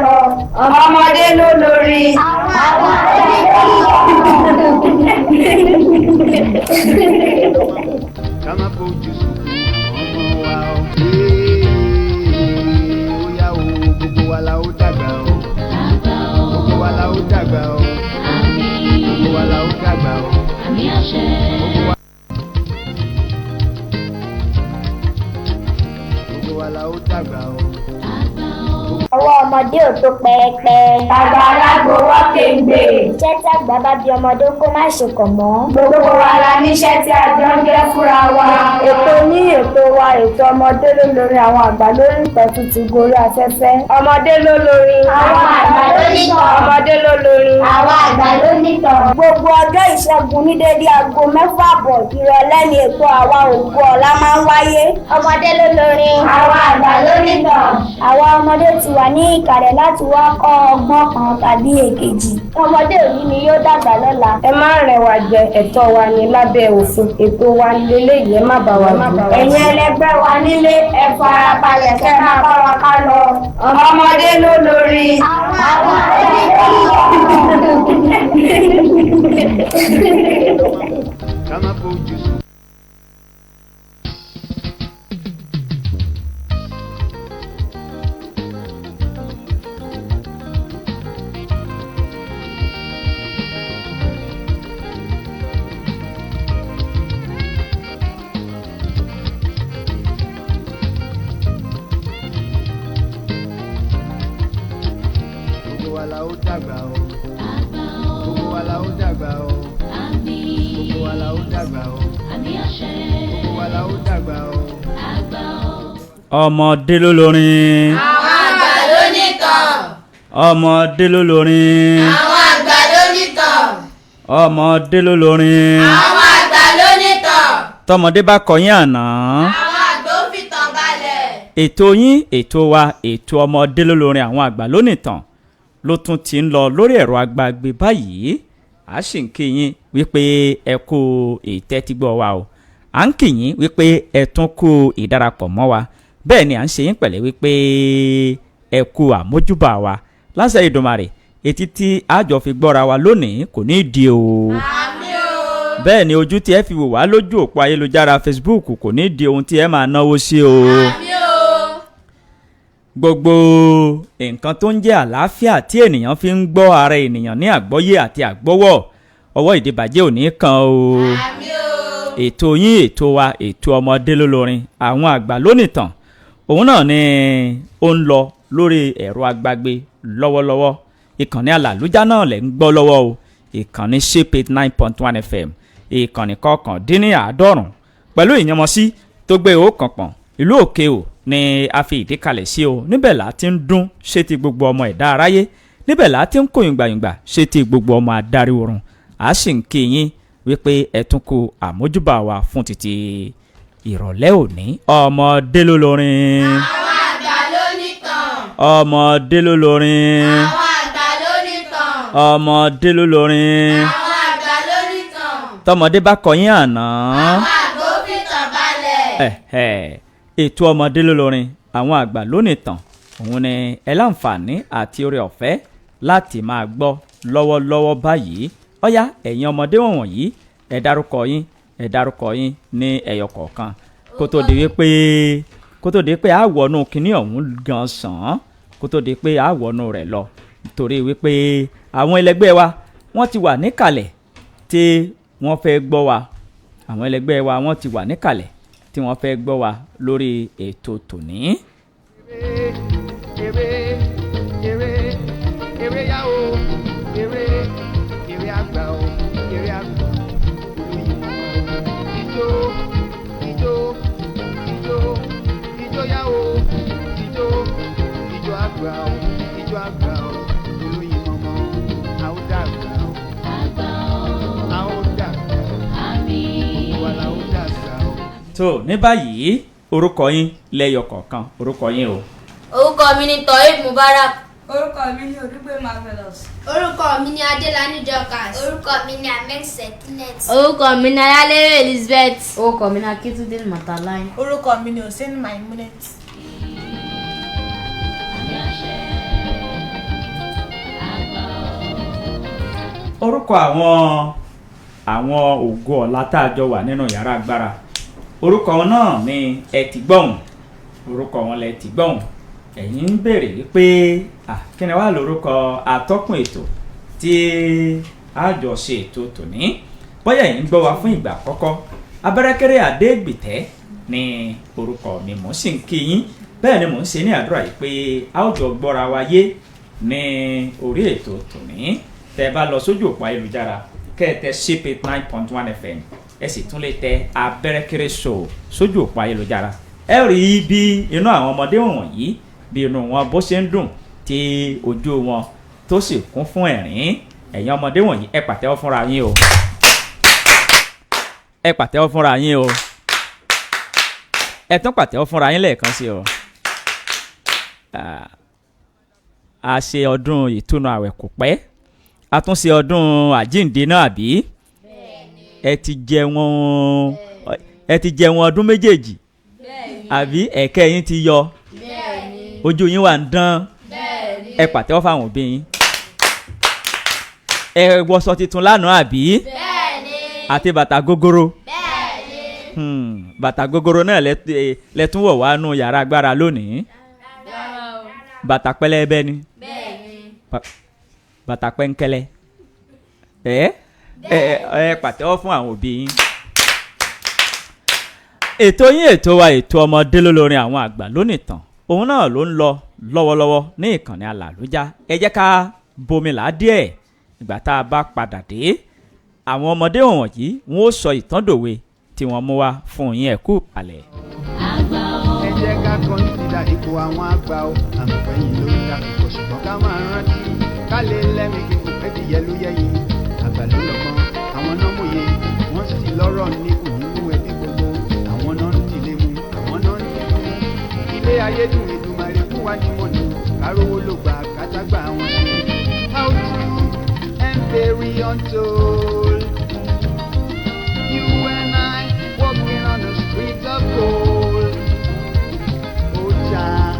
Lọ. Ọmọdé ló lórí. Àwọn Ká má fojú sunkún àwọn ọmọ wa o. Ee, ó yá o, gbogbo wa la ó dàgbà o. Gbogbo wa la ó dàgbà o. Gbogbo wa la ó dàgbà o. Gbogbo wa la ó dàgbà o. Ọwọ́ ọmọdé ò tó pẹpẹ. Àgbàlagbò wọ́ kéńgbé. Iṣẹ́ tí àgbà bá bí ọmọdé kó má ṣe kọ̀ mọ́. Gbogbo wa la níṣẹ́ tí a jọ ń jẹ́ fúnra wa. Ètò ní ètò wa, ètò ọmọdé ló lórí àwọn àgbà lórí ìtàn tuntun gorí afẹ́fẹ́. Ọmọdé ló lórí. Àwọn àgbà ló nítàn. Ọmọdé ló lórí. Àwọn àgbà ló nítàn. Gbogbo ọjọ́ ìṣẹ́gun ní dédé aago 6:30 ìrọ̀lẹ́ ni ètò Àwa Ògo Ọ̀la máa ń wáyé. Ọmọdé ló lórin. Àwọn àgbà ló nítàn. Àwa ọmọdé ti wà ní ìkàlẹ̀ láti wá kọ́ ọgbọ́n kan tàbí èkejì. Ọmọdé òní ni yóò dàgbà lọ́la. Ẹ má rẹ́ wa jẹ, ẹ̀tọ́ wa ni lábẹ́ òfin. Ètò wa leléyìí, ẹ má bá wa dù. Ẹ̀yin ẹlẹgbẹ́ wa nílé, ẹ farabalẹ̀ kẹ́ máa bá wa ká lọ. Ọmọdé ló lórí. Àwọn Ká má fojú sunkún. Gbogbo wa la ó dàgbà o. Gbogbo wa la ó dàgbà o. Gbogbo wa la ó dàgbà o. Gbogbo wa la ó dàgbà o. Ọmọdé ló lórin. Àwọn àgbà ló nìtàn. Ọmọdé ló lórin. Àwọn àgbà ló nìtàn. Ọmọdé ló lórin. Àwọn àgbà ló nìtàn. Tọmọdé bá kọyín àná. Àwọn àgbà ó fìtàn balẹ̀. Ètò yín, ètò wa, ètò ọmọdé ló lórin àwọn àgbà lónìtàn ló tún ti ń lọ lórí ẹ̀rọ agbàgbé báyìí. A sì ń kí yín wípé ẹ kú ìtẹ́tígbọ́ wa o. À ń kí yín wípé ẹ tún kú ìdarapọ̀ mọ́ wa. Bẹ́ẹ̀ ni à ń ṣe yín pẹ̀lẹ́ wípé ẹ kú àmójúbà wa. Láṣẹ Ìdùmarè, etí tí àjọ fi gbọ́ra wa lónìí kò ní í di o. Àmín o. Bẹ́ẹ̀ ni ojú tí ẹ fi wò wá lójú òpó ayélujára Facebook kò ní di ohun tí ẹ máa náwó sí o. Àmín o. Gbogbo nǹkan tó ń jẹ́ àlàáfíà tí ènìyàn fi ń gbọ́ ara ènìyàn ní àgbọ́yé àti àgbọ́wọ̀, ọwọ́ ìdìbàjẹ́ ò ní kan o. Àmín o. Ètò yín, ètò wa, ètò ọmọdé lólórin àwọn àgbà lónìtàn, òun náà ni ó ń lọ lórí ẹ̀rọ agbágbé lọ́wọ́lọ́wọ́. Ìkànnì alàlújá náà lẹ̀ ń gbọ́ lọ́wọ́ o, ìkànnì shape 89.1 FM, ìkànnì 99 pẹ̀lú ìyànmọ́sí tó gbé òkàn pọ̀n ìlú òkè o ni a fi ìdí kalẹ̀ sí o. Níbẹ̀ là á ti ń dún ṣé ti gbogbo ọmọ ẹ̀dá aráyé, níbẹ̀ là á ti ń kó yùngbàyùngbà ṣé ti gbogbo ọmọ adarí oorun. A sì ń kí yín wípé ẹ tún kú àmójúbà wa fún títí ìrọ̀lẹ́ òní. Ọmọdé ló lórin. Àwọn àgbà ló nìtàn. Ọmọdé ló lórin. Àwọn àgbà ló nìtàn. Ọmọdé ló lórin. Àwọn àgbà ló nìtàn. Tọmọdé bá kọyín àná. Àwọn àgbà ó fìtàn balẹ̀. Ẹ̀hẹ̀, ètò ọmọdé ló lórin àwọn àgbà lónìí tàn, òun ni ẹ láǹfààní àti oore ọ̀fẹ́ láti máa gbọ́ lọ́wọ́lọ́wọ́ báyìí. Ọ̀yá, ẹ̀yin ọmọdé wọ̀nyí, ẹ dárúkọ yín, ẹ dárúkọ yín ní ẹyọ kọ̀ọ̀kan kó tó di pé a wọnú kinní ọ̀hún gan sàn án, kó tó di pé a wọnú rẹ̀ lọ, torí wípé àwọn ẹlẹgbẹ́ wa wọ́n ti wà níkàlẹ̀ tí wọ́n fẹ́ gbọ́ wa. Àwọn ẹlẹgbẹ́ wa wọ́n ti wà níkàlẹ̀ tí wọ́n fẹ́ gbọ́ wa lórí ètò tòní. Eré, eré, eré yá o, eré, eré àgbà o, eré àgbà olóyè. Ijó, ijó, ijó, ijó yá o, ijó, ijó àgbà o, ijó àgbà o, olóyè mọ́mọ́, a ó dàgbà o, a ó dàgbà o, gbogbo wa la ó dàgbà o. Tó ní báyìí, orúkọ yín lẹ́yọ kọ̀ọ̀kan, orúkọ yín o. Orúkọ mi ni Tohib Mubarak. Orúkọ mi ni Olúgbé Marvelous. Orúkọ mi ni Adélàní Dorcas. Orúkọ mi ni Ahmed Sekinet. Orúkọ mi ni Ayálérè Elizabeth. Orúkọ mi ni Akíntúndé Mọ̀tàláì. Orúkọ mi ni Hussein Maimunet. Orúkọ àwọn ògo ọ̀la tá a jọ wà nínú yàrá agbára, orúkọ wọn náà ni ẹ ti gbọ́hùn, orúkọ wọn lẹ ti gbọ́hùn. Ẹ̀yin ń béèrè wípé kí ni wàá lórúkọ atọ́kùn ètò tí a jọ ṣe ètò tòní. Bóyá ẹ̀yin ń gbọ́ wa fún ìgbà àkọ́kọ́, Abẹ́rẹ́kẹ́rẹ́ Adégbìtẹ́ ni orúkọ mi, mò ń sì ń kí yín. Bẹ́ẹ̀ ni mò ń ṣe ní àdúrà yìí pé a ó jọ gbọ́ra wa yé ní orí ètò tòní. Tẹ́ bá lọ sójú òpó ayélujára, kẹ́ ẹ tẹ ship 89.1 FM, ẹ sì tún lè tẹ Abẹ́rẹ́kẹ́rẹ́ Show sójú òpó ayélujára. Ẹ rí bí inú àwọn ọmọdé wọ̀nyí, bí inú wọn bó ṣe ń dùn, tí ojú wọn tó sì kún fún ẹ̀rín. Ẹ̀yin ọmọdé wọ̀nyí, ẹ pàtẹ́wọ́ fúnra yín o, ẹ pàtẹ́wọ́ fúnra yín o, ẹ tún pàtẹ́wọ́ fúnra yín lẹ́ẹ̀kan sí o. A ṣe ọdún ìtúnu àwẹ̀ kò pẹ́, a tún ṣe ọdún àjíǹde náà àbí? Ẹ ti jẹun ọdún méjèèjì àbí? Ẹ̀kẹ́ yín ti yọ, ojú yín wà ń dán. Ẹ pàtẹ́wọ́ fáwọn òbí yín. Ẹ wọṣọ tuntun lánàá àbí? Àti bàtà gógóró. Bàtà gógóró náà lẹ tún wọ̀ wá nù yàrá agbára lónìí. Bàtà pẹlẹbẹ ni, bàtà pẹ́ńkẹ́lẹ́. Ẹ ẹ pàtẹ́wọ́ fún àwọn òbí yín. Ètò yín ètò wa, ètò ọmọdé lólórin àwọn àgbà lónìí tán, òun náà ló ń lọ lọ́wọ́lọ́wọ́ ní ìkànnì Alàlújá. Ẹ jẹ́ ká bomilà díẹ̀. Ìgbà tá a bá padà dé, àwọn ọmọdé wọ̀nyí wọn ó sọ ìtàndòwe tí wọ́n mú wá fún yín. Ẹ kú kalẹ̀. Ẹ jẹ́ ká kọ́ńsídà ipò àwọn àgbà o, àmọ̀pẹ́yìn ló ń dà púpọ̀, ṣùgbọ́n ká máa rántí ká lè lẹ́mìí kíkún ẹ̀dìyẹ ló yẹ́yìn. Àgbà ló lọ́gbọ́n, àwọn náà mòye, wọ́n sì lọ́rọ̀ níkùn nínú ẹbí gbogbo. Àwọn náà ń dìlé mu, àwọn náà ń dìlú mu. Ilé ayé dùn, Èdùmàrè fún wa ní mọ̀nà, kárówó ló gbà kátàgbà àwọn ṣe. How true and very untold. You and I walking on the streets of gold. Oh, Jah,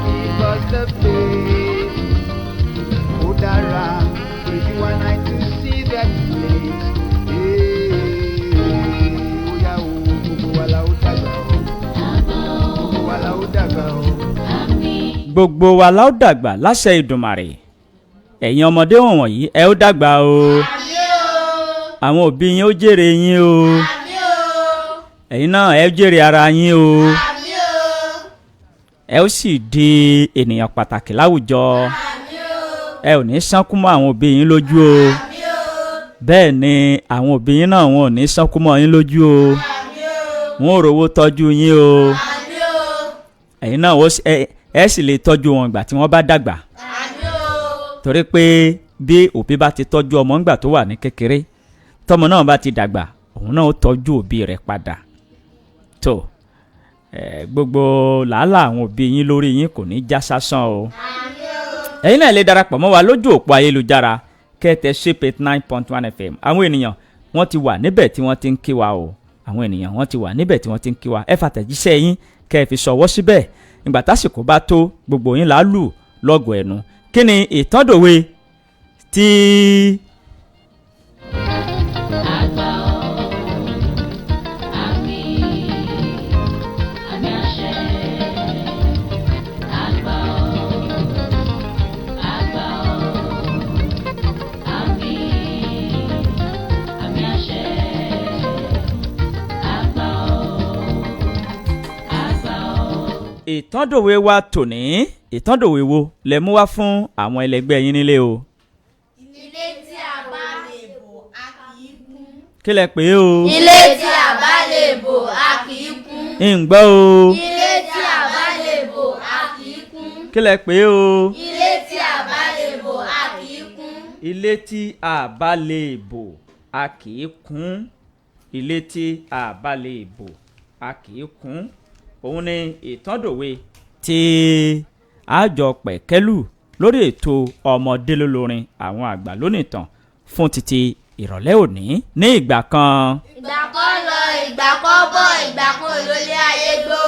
give us the faith. Oh, Dara, for you and I to see that place. Hey, oh, yeah, oh, gbogbo wa la ó dàgbà o. Gbogbo wa la ó dàgbà o. Gbogbo wa la ó dàgbà láṣẹ Ìdùmàrè. Ẹ̀yin ọmọdé wọ̀nyí, ẹ ó dàgbà o. Àwọn òbí yín ó jèrè yín o. Ẹ̀yin náà ẹ ó jèrè ara yín o. Ẹ ó sì di ènìyàn pàtàkì láwùjọ. Ẹ ò ní sánkú mọ́ àwọn òbí yín lójú o. Bẹ́ẹ̀ ni àwọn òbí yín náà wọn ò ní sánkú mọ́ yín lójú o. Wọn ò rówó tọ́jú yín o. Ẹ̀yin náà ẹ sì lè tọ́jú wọn ìgbà tí wọ́n bá dàgbà. Torí pé bí òbí bá ti tọ́jú ọmọ ńgbà tó wà ní kékeré, tọmọ náà bá ti dàgbà, òun náà ó tọ́jú òbí rẹ̀ padà. Tó gbogbo làálàá àwọn òbí yín lórí yín kò ní já sásán o. Ẹ̀yin náà lè darapọ̀ mọ́ wa lójú òpó ayélujára kẹ́tẹ́ ship 89.1 FM. Àwọn ènìyàn wọ́n ti wà níbẹ̀ tí wọ́n ti ń kí wa o. Àwọn ènìyàn wọ́n ti wà níbẹ̀ tí wọ́n ti ń kí wa. Ẹ fàtẹ̀jíṣẹ́ yín kẹ́ ẹ fi ṣọwọ́ síbẹ̀. Ìgbà tásìkò bá tó, gbogbo yín làá lù lọ́gọ̀ ẹnu. Kí ni ìtàndòwe tí ìtàndòwe wa tòní? Ìtàndòwe wo lẹ mú wá fún àwọn ẹlẹgbẹ́ yín nílé o? Ilé tí a bá lè bò a kì í kún. Kí lẹ pè é o? Ilé tí a bá lè bò a kì í kún. Ń gbọ́ o. Ilé tí a bá lè bò a kì í kún. Kí lẹ pè é o? Ilé tí a bá lè bò a kì í kún. Ilé tí a bá lè bò a kì í kún. Ilé tí a bá lè bò a kì í kún. Òun ni ìtàndòwe tí àjọ pẹ̀kẹ́lù lórí ètò ọmọdé lólórin àwọn àgbà lónìtàn fún títí ìrọ̀lẹ́ òní. Ní ìgbà kan. Ìgbà kan lọ, ìgbà kan bọ̀, ìgbà kan lólé ayé gbó.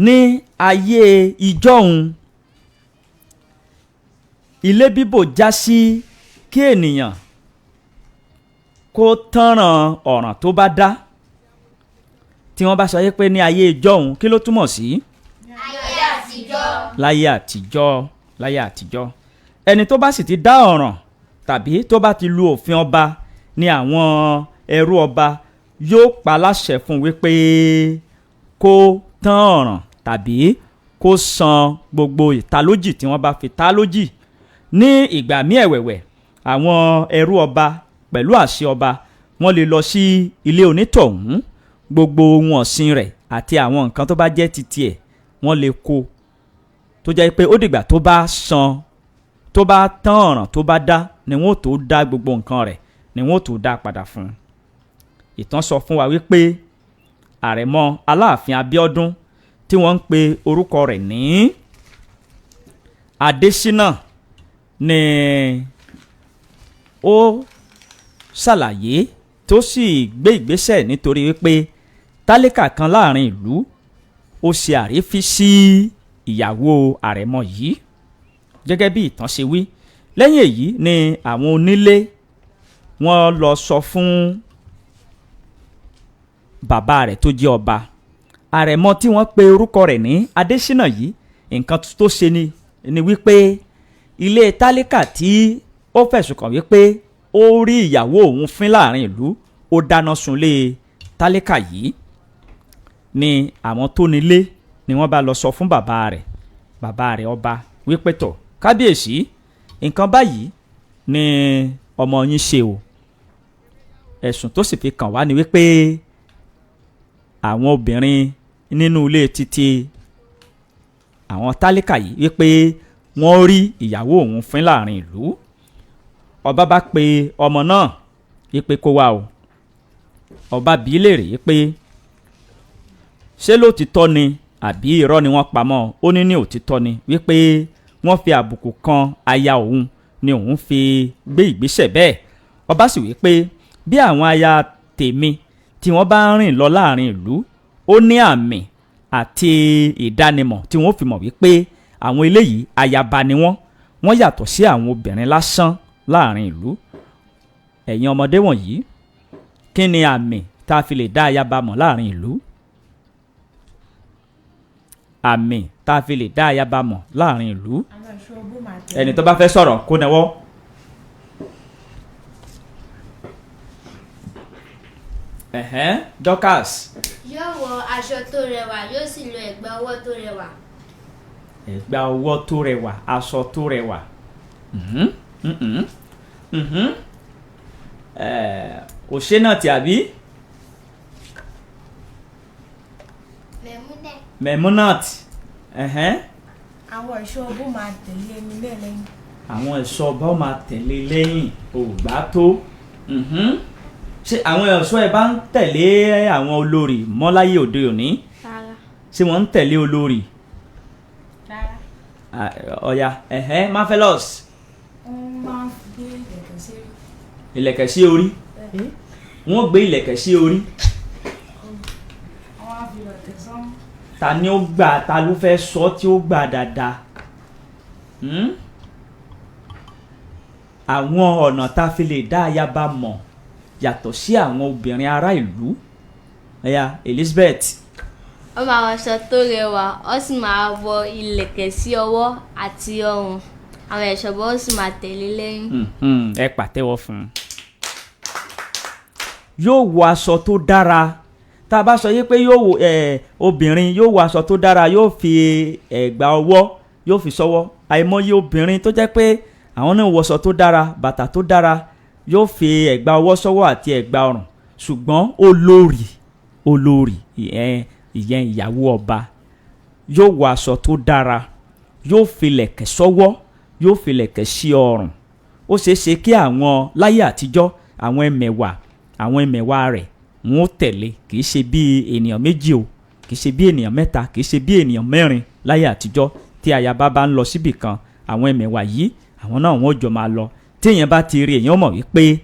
Ní ayé ìjọ́un, ilé bíbò já sí Kí ènìyàn kó tánràn ọ̀ràn tó bá dá, tí wọ́n bá sọ yé pé ní ayé ìjọ́un, kí ló túmọ̀ sí? Ayé àtijọ́. Láyé àtijọ́, láyé àtijọ́, ẹni tó bá sì ti dá ọ̀ràn tàbí tó bá ti lu òfin ọba ni àwọn ẹrú ọba yóò pa láṣẹ fún wípé kó tán ọ̀ràn tàbí kó san gbogbo ìtalójì tí wọ́n bá fi ta lójì. Ní ìgbà míì ẹ̀wẹ̀wẹ̀, àwọn ẹrú ọba pẹ̀lú àṣẹ ọba, wọ́n lè lọ sí ilé onítọ̀hún, gbogbo ohun ọ̀sìn rẹ̀ àti àwọn nǹkan tó bá jẹ́ ti tiẹ̀, wọ́n lè kó, tó jẹ́ pé ó dìgbà tó bá san, tó bá tán ọ̀ràn tó bá dá ni wọ́n ó tó dá gbogbo nǹkan rẹ̀, ni wọ́n ó tó dá padà fún un. Ìtàn sọ fún wa wípé àrẹ̀mọ Aláàfin Abíọ́dún tí wọ́n ń pe orúkọ rẹ̀ ní Adésínà ni ó ṣàlàyé tó sì gbé ìgbésẹ̀ nítorí wípé tálíkà kan láàrin ìlú ó ṣe àrífín sí ìyàwó àrẹ̀mọ yìí, gẹ́gẹ́ bí ìtàn ṣe wí. Lẹ́yìn èyí ni àwọn onílé wọ́n lọ sọ fún bàbá rẹ̀ tó jẹ́ ọba. Àrẹ̀mọ tí wọ́n pe orúkọ rẹ̀ ní Adésínà yìí, nǹkan tó ṣe ni wípé ilé tálíkà tí ó fẹ̀sùn kàn wípé ó rí ìyàwó òun fín láàrin ìlú, ó dáná sunlé tálíkà yìí. Ni àwọn tó nílé ni wọ́n bá lọ sọ fún bàbá rẹ̀, bàbá rẹ̀ ọba, wípé tọ̀, kábíyèsí, nǹkan báyìí ni ọmọ yín ṣe o. Ẹ̀sùn tó sì fi kàn wá ni wípé àwọn obìnrin nínú ilé títí àwọn tálíkà yìí, wípé wọ́n rí ìyàwó òun fín láàrin ìlú. Ọba bá pe ọmọ náà wípé kó wá o. Ọba bi í léèrè wípé ṣé lóòtítọ́ ni àbí irọ́ ni wọ́n pamọ́? Ó ní ní òtítọ́ ni, wípé wọ́n fi àbùkù kan aya òun ni òun fi gbé ìgbésẹ̀ bẹ́ẹ̀. Ọba sì wípé bí àwọn aya tèmi tí wọ́n bá ń rìn lọ láàrin ìlú, ó ní àmì àti ìdánimọ̀ tí wọ́n fi mọ̀ wípé àwọn eléyìí ayaba ni wọ́n, wọ́n yàtọ̀ sí àwọn obìnrin lásán láàrin ìlú. Ẹ̀yin ọmọdé wọ̀nyí, kí ni àmì tá a fi lè dá ayaba mọ̀ láàrin ìlú? Àmì tá a fi lè dá ayaba mọ̀ láàrin ìlú. Ẹni tó bá fẹ́ sọ̀rọ̀ kó nawọ́. Ẹ̀hẹ́n, Dorcas. Yóò wọ aṣọ tó rẹwà, yóò sì lo ẹ̀gbà ọwọ́ tó rẹwà. Ẹ̀gbà ọwọ́ tó rẹwà, aṣọ tó rẹwà. Òṣè náà ti àbí? Mẹ̀múnẹ̀. Mẹ̀múnàt. Ẹ̀hẹ́n. Àwọn ẹ̀ṣọ́ ọba máa tẹ̀lé ẹni náà lẹ́yìn. Àwọn ẹ̀ṣọ́ ọba máa tẹ̀lé lẹ́yìn, ògbà tó. Ṣé àwọn ẹ̀ṣọ́ ẹ bá ń tẹ̀lé àwọn olórí mọ́ láyé òde òní? Rárá. Ṣé wọ́n ń tẹ̀lé olórí? Rárá. Ọ̀ya, ẹ̀hẹ́n, Marvelous. Wọ́n máa ń gbé ìlẹ̀kẹ̀ sí orí. Ìlẹ̀kẹ̀ sí orí. Wọ́n gbé ìlẹ̀kẹ̀ sí orí. Wọ́n á fi ìlẹ̀kẹ̀ sọ́rùn. Ta ni ó gbà, ta ló fẹ́ sọ tí ó gbà dáadáa? Àwọn ọ̀nà tá a fi lè dá ayaba mọ̀ yàtọ̀ sí àwọn obìnrin ará ìlú. Ẹ̀yà Elizabeth. Ó máa wọ aṣọ tó rẹwà, ó sì máa wọ ìlẹ̀kẹ̀ sí ọwọ́ àti ọrùn. Àwọn ẹ̀ṣọ́ bọ́ ó sì máa tẹ̀lé lẹ́yìn. Ẹ pàtẹ́wọ́ fún un. Yóò wọ aṣọ tó dára. Tá a bá sọ yé pé yóò wọ, obìnrin yóò wọ aṣọ tó dára, yóò fi ẹ̀gbà ọwọ́, yóò fi sọ́wọ́. Àìmọye obìnrin tó jẹ́ pé àwọn náà wọṣọ tó dára, bàtà tó dára, yóò fi ẹ̀gbà ọwọ́ sọ́wọ́ àti ẹ̀gbà ọrùn. Ṣùgbọ́n olórí, olórí ìyẹn ìyàwó ọba, yóò wọ aṣọ tó dára, yóò fi lẹ̀kẹ̀ sọ́wọ́, yóò fi lẹ̀kẹ̀ sí ọrùn. Ó ṣeé ṣe kí àwọn láyé àtijọ́, àwọn ẹmẹ̀wà, àwọn ẹmẹ̀wà rẹ̀ wọ́n ó tẹ̀lé. Kì í ṣe bí ènìyàn méjì o, kì í ṣe bí ènìyàn mẹ́ta, kì í ṣe bí ènìyàn mẹ́rin. Láyé àtijọ́ tí ayaba bá ń lọ síbì kan, àwọn ẹmẹ̀wà yìí àwọn náà wọ́n jọ máa lọ. Tí èèyàn bá ti rí, èèyàn mọ̀ wípé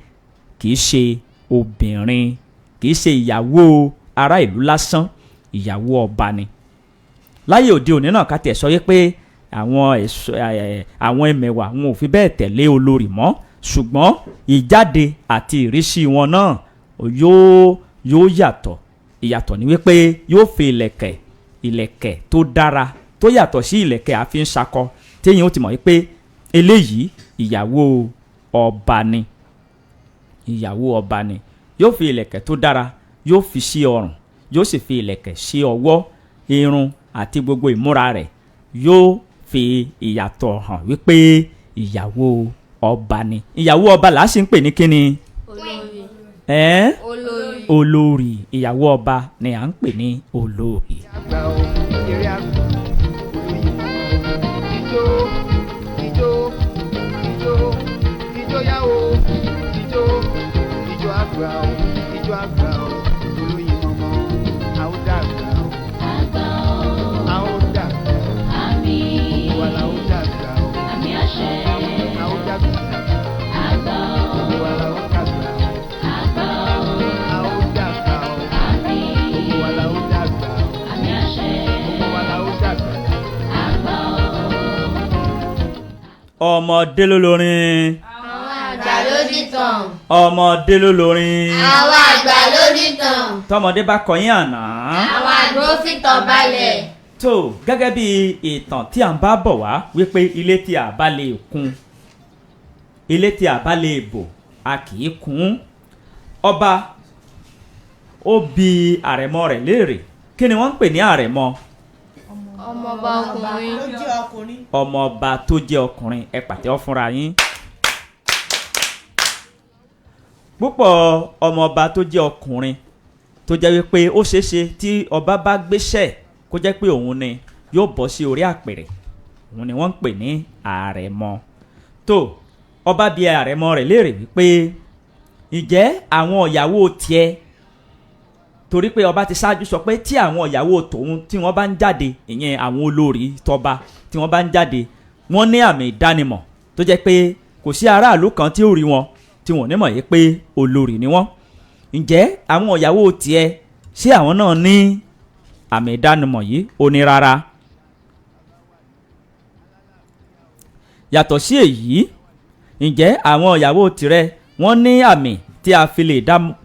kì í ṣe obìnrin, kì í ṣe ìyàwó ará ìlú lásán, ìyàwó ọba ni. Láyé òde òní náà, ká tiẹ̀ sọ wípé àwọn ẹ̀ṣọ́, àwọn ẹmẹ̀wà wọn ò fi bẹ́ẹ̀ tẹ̀lé olórí mọ́, Ṣùgbọ́n ìjáde àti ìrísí wọn náà yóò yàtọ̀. Ìyàtọ̀ ni wípé yóò fi ìlẹ̀kẹ̀ tó dára tó yàtọ̀ sí ìlẹ̀kẹ̀ àfi ń ṣakọ, téèyàn ó ti mọ̀ wípé eléyìí ìyàwó ọba ni, ìyàwó ọba ni. Yóò fi ìlẹ̀kẹ̀ tó dára yóò fi sí ọrùn, yóò sì fi ìlẹ̀kẹ̀ sí ọwọ́, irun àti gbogbo ìmúra rẹ̀ yóò fi ìyàtọ̀ hàn wípé ìyàwó ọba ni. Ìyàwó ọba là á sì ń pè ní kíni? Olórí. Olórí. Olórí. Ìyàwó ọba ni à ń pè ní olórí. Àgbà o, eré àgbà olóyè ijó ijó ijó ijó yá o, ijó ijó àgbà o, ijó àgbà o, olóyè mọ́mọ́ a ó dàgbà o, a ó dàgbà o, gbogbo wa la ó dàgbà o, a ó dàgbà, gbogbo wa la ó dàgbà o, a ó dàgbà o, gbogbo wa la ó dàgbà o, gbogbo wa la ó dàgbà. Ọmọdé ló lórin. Àwọn àgbà ló nìtàn. Ọmọdé ló lórin. Àwọn àgbà ló nìtàn. Tọmọdé bá kọyìn àná. Àwọn àgbà ó fìtàn balẹ̀. Tó gẹ́gẹ́ bí ìtàn tí à ń bá bọ̀ wá wípé ilé tí a bá lè kún, ilé tí a bá lè bò, a kì í kún. Ọba ó bi àrẹ̀mọ rẹ̀ léèrè. Kí ni wọ́n ń pè ní àrẹ̀mọ? Ọmọọba ọkùnrin. Tó jẹ́ ọkùnrin. Ọmọọba tó jẹ́ ọkùnrin. Ẹ pàtẹ́wọ́ fúnra yín. Púpọ̀ ọmọọba tó jẹ́ ọkùnrin tó jẹ́ wípé ó ṣeéṣe tí ọba bá gbéṣẹ́ kó jẹ́ pé òun ni yóò bọ́ sí orí àpèrè, òun ni wọ́n ń pè ní àrẹ̀mọ. Tó ọba bi àrẹ̀mọ rẹ̀ léèrè wípé ǹjẹ́ àwọn ìyàwó tiẹ̀, torí pé ọba ti ṣáájú sọ pé tí àwọn ìyàwó tòun tí wọ́n bá ń jáde, ìyẹn àwọn olórí tọba tí wọ́n bá ń jáde, wọ́n ní àmì ìdánimọ̀ tó jẹ́ pé kò sí aráàlú kan tí ó rí wọn tí wọ́n ní mọ̀ yé pé olórí ni wọ́n. Ǹjẹ́ àwọn ìyàwó tiẹ̀ ṣé àwọn náà ní àmì ìdánimọ̀ yìí? Ó ní rárá. Yàtọ̀ sí èyí, ǹjẹ́ àwọn ìyàwó tirẹ̀ wọ́n ní àmì tí a fi lè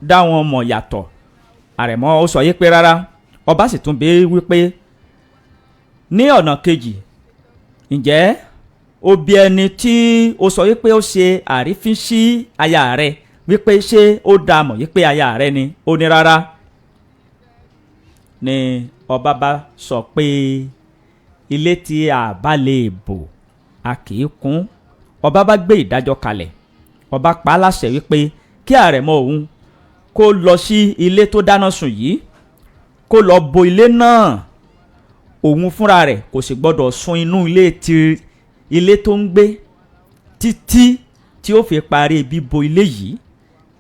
dá wọn mọ̀ yàtọ̀? Àrẹ̀mọ ó sọ yé pé rárá. Ọba sì tún béèrè wípé ní ọ̀nà kejì, ǹjẹ́ ó bi ẹni tí ó sọ wípé ó ṣe àrífín sí aya rẹ̀ wípé ṣé ó dá mọ̀ wípé aya rẹ̀ ni? Ó ní rárá. Ni ọba bá sọ pé ilé tí a bá lè bò a kì í kún. Ọba bá gbé ìdájọ́ kalẹ̀. Ọba pa á láṣẹ wípé kí àrẹ̀mọ òun kó lọ sí ilé tó dáná sun yìí, kó lọ bo ilé náà. Òun fúnra rẹ̀ kò sì gbọ́dọ̀ sun inú ilé tí ilé tó ń gbé títí tí ó fi parí bíbo ilé yìí.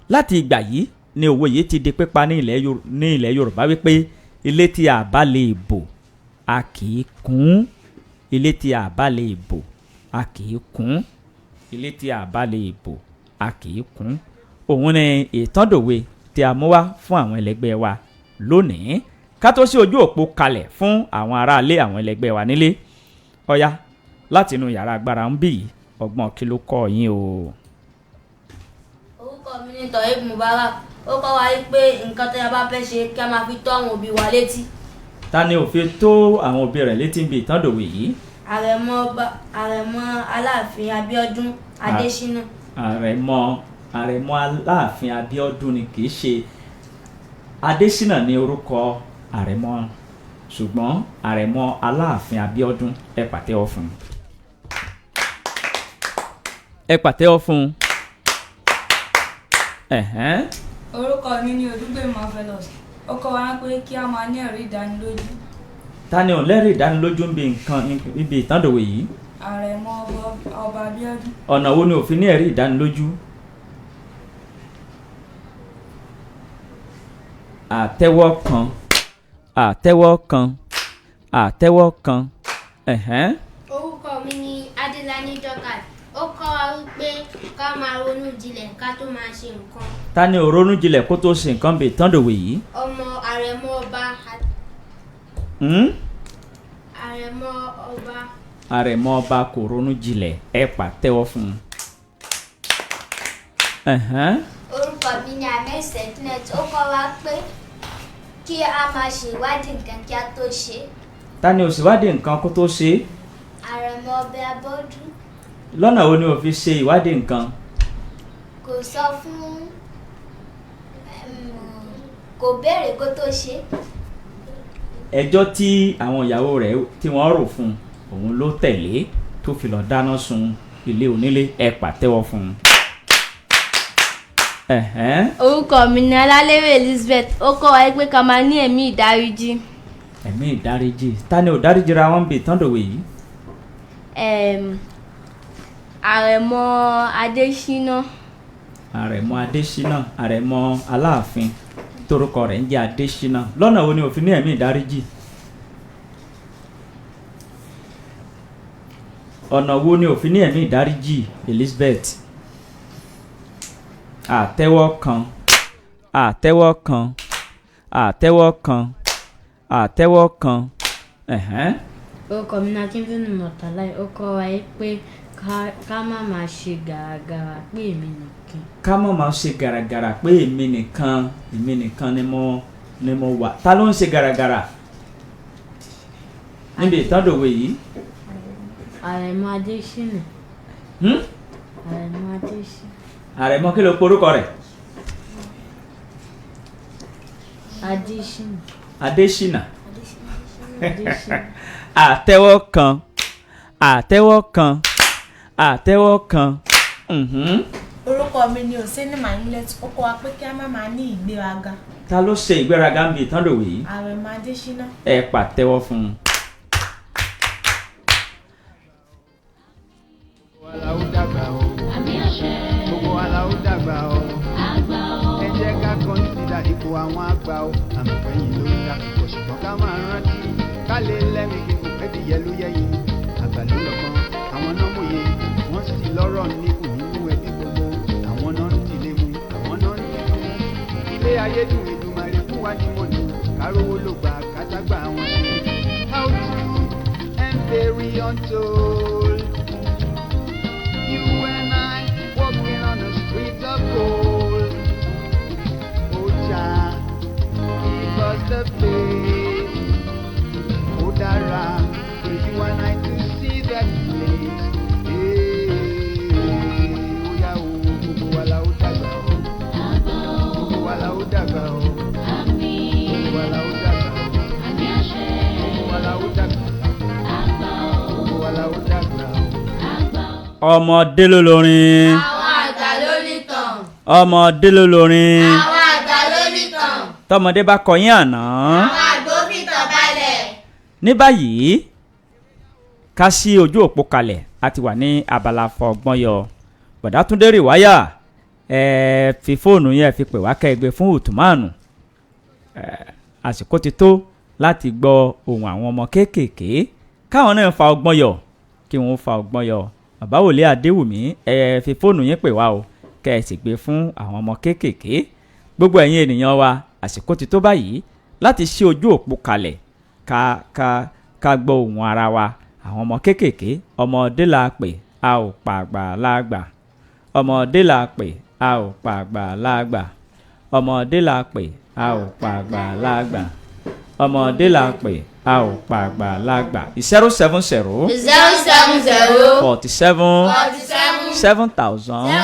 Láti ìgbà yìí ni òwe yìí ti di pípa ní ilẹ̀ Yorùbá wípé ilé tí a bá lè bò a kì í kún. Ilé tí a bá lè bò a kì í kún. Ilé tí a bá lè bò a kì í kún. Òun ni ìtàndòwe tí a mú wá fún àwọn ẹlẹgbẹ́ wa lónìí. Ká tó sí ojú òpó kalẹ̀ fún àwọn aráalé àwọn ẹlẹgbẹ́ wa nílé. Ọ̀yá láti inú yàrá agbára ń bì yìí, ọgbọ́n kí ló kọ́ yín o? Orúkọ mi ni Tohib Mubarak. Ó kọ́ wa pé nǹkan tí a bá fẹ́ ṣe kí a máa fi tó àwọn òbí wa létí. Ta ni òfin tó àwọn òbí rẹ̀ létí níbi ìtàndòwe yìí? Àrẹ̀mọ Aláàfin Abíọ́dún Adéṣínà. Àrẹ̀mọ Aláàfin Abíọ́dún ni, kì í ṣe Adéṣínà ní orúkọ àrẹ̀mọ, ṣùgbọ́n Àrẹ̀mọ Aláàfin Abíọ́dún. Ẹ pàtẹ́wọ́ fún un. Ẹ pàtẹ́wọ́ fún un. Orúkọ mi ni Olúgbèmí Marvelous. Ó kọ́ wa pé kí a máa ní ẹ̀rí ìdánilójú. Ta ni ò lẹ́rìí ìdánilójú níbi nǹkan níbi ìtàndòwe yìí? Àrẹ̀mọ ọba Abíọ́dún. Ọ̀nà wo ni òfin ní ẹ̀rí ìdánilójú? Àtẹ́wọ́ kan, àtẹ́wọ́ kan, àtẹ́wọ́ kan. Orúkọ mi ni Adélání Dorcas. Ó kọ́ wa wípé ká máa ronú jinlẹ̀ ká tó máa ṣe nǹkan. Ta ni ò ronú jinlẹ̀ kó tó ṣe nǹkan bí ìtàndòwe yìí? Ọmọ Àrẹ̀mọ ọba. Àrẹ̀mọ ọba. Àrẹ̀mọ ọba kò ronú jinlẹ̀. Ẹ pàtẹ́wọ́ fún un. Ẹ̀hẹ́n. Orúkọ mi ni Ahmed Sekinet. Ó kọ́ wa pé kí a máa ṣe ìwádìí nǹkan kí a tó ṣe é. Ta ni ò ṣèwádìí nǹkan kó tó ṣe é? Àrẹ̀mọ ọbẹ̀ abọ́dún. Lọ́nà wo ni ò fi ṣe ìwádìí nǹkan? Kò sọ fún, kò béèrè kó tó ṣe é. Ẹjọ́ tí àwọn ìyàwó rẹ̀ tí wọ́n rò fún un òun ló tẹ̀lé tó fi lọ dáná sun ilé onílé. Ẹ pàtẹ́wọ́ fún un. Ẹ̀hẹ́n. Orúkọ mi ni Ọlálérè Elizabeth. Ó kọ́ wa pé ká máa ní ẹ̀mí ìdáríjì. Ẹ̀mí ìdáríjì. Ta ni ò dáríjì ra wọn bí ìtàndòwe yìí? Àrẹ̀mọ Adésínà. Àrẹ̀mọ Adésínà, Àrẹ̀mọ Aláàfin torúkọ rẹ̀ ń jẹ́ Adésínà. Lọ́nà wo ni òfin ní ẹ̀mí ìdáríjì? Ọ̀nà wo ni òfin ní ẹ̀mí ìdáríjì, Elizabeth? Àtẹ́wọ́ kan, àtẹ́wọ́ kan, àtẹ́wọ́ kan, àtẹ́wọ́ kan. Ẹ̀hẹ́n. Orúkọ mi ni Akíntúndé Mọ̀tàláì. Ó kọ́ wa pé ká má máa ṣe gàràgàrà pé èmi nìkan. Ká má máa ṣe gàràgàrà pé èmi nìkan, èmi nìkan ni mo wà. Ta ló ń ṣe gàràgàrà níbi ìtàndòwe yìí? Àrẹ̀mọ Adésínà. Àrẹ̀mọ Adésínà. Àrẹ̀mọ kí ló porúkọ rẹ̀? Adésínà. Adésínà. Adésínà. Àtẹ́wọ́ kan, àtẹ́wọ́ kan, àtẹ́wọ́ kan. Orúkọ mi ni Oseni Manulet. Ó kọ́ wa pé kí a má máa ní ìgbéraga. Ta ló ṣe ìgbéraga ń bi ìtàndòwe yìí? Àrẹ̀mọ Adésínà. Ẹ pàtẹ́wọ́ fún un. Gbogbo wa la ó dàgbà o. Ẹ jẹ́ ká kọ́nsídà ipò àwọn àgbà o. Àmì pẹ́yìn ló ń dà púpọ̀ ṣùgbọ́n ká máa rántí. Ká lè lẹ́mìí gígùn ẹ̀dìyẹ ló yẹ́yìn. Àgbà ló lọ́gbọ́n, àwọn náà mòye. Wọ́n sì lọ́rọ̀ níkùn nínú ẹbí gbogbo. Àwọn náà ń tilé mu, àwọn náà ń tìlú mu. Ilé ayé dùn Èdùmàrè fún wa ní mọ̀nà. Kárówó ló gbà kátágbà àwọn ṣe. How true and very untold. You and I walking on the streets of gold. Oh, Jah, give us the faith. Oh, Dara, for you and I to see that place. Hey, oh, yeah, oh, gbogbo wa la ó dàgbà o. Gbogbo wa la ó dàgbà o. Gbogbo wa la ó dàgbà o. Gbogbo wa la ó dàgbà o. Gbogbo wa la ó dàgbà o. Ọmọdé ló lórin. Àwọn àgbà ló nìtàn. Ọmọdé ló lórin. Àwọn àgbà ló nìtàn. Tọmọdé bá kọyín àná. Àwọn àgbò fìtàn balẹ̀. Ní báyìí ká sí ojú òpó kalẹ̀, a ti wà ní abala fọgbọ́n yọ. Bọ̀dátúndé Rìwáyà, ẹ fi fóònù yẹn fi pè wá kẹ́gbẹ́ fún Uthmanu. Àsìkò ti tó láti gbọ́ ohùn àwọn ọmọ kéékèèké káwọn náà fa ọgbọ́n yọ, kí wọ́n fa ọgbọ́n yọ. Bàbá Wòlé Adéwùmí, ẹ fi fóònù yín pè wá o, kẹ́ ẹ sì gbé fún àwọn ọmọ kéékèèké. Gbogbo ẹ̀yin ènìyàn wa, àsìkò ti tó báyìí láti ṣí ojú òpó kalẹ̀ ká ká ká gbọ́ ohùn ara wa. Àwọn ọmọ kéékèèké, ọmọdé la pè a ò pàgbà lágbà. Ọmọdé la pè a ò pàgbà lágbà. Ọmọdé la pè a ò pàgbà lágbà. Ọmọdé la pè a ò pàgbà lágbà. 070 070 47 47 7000 7000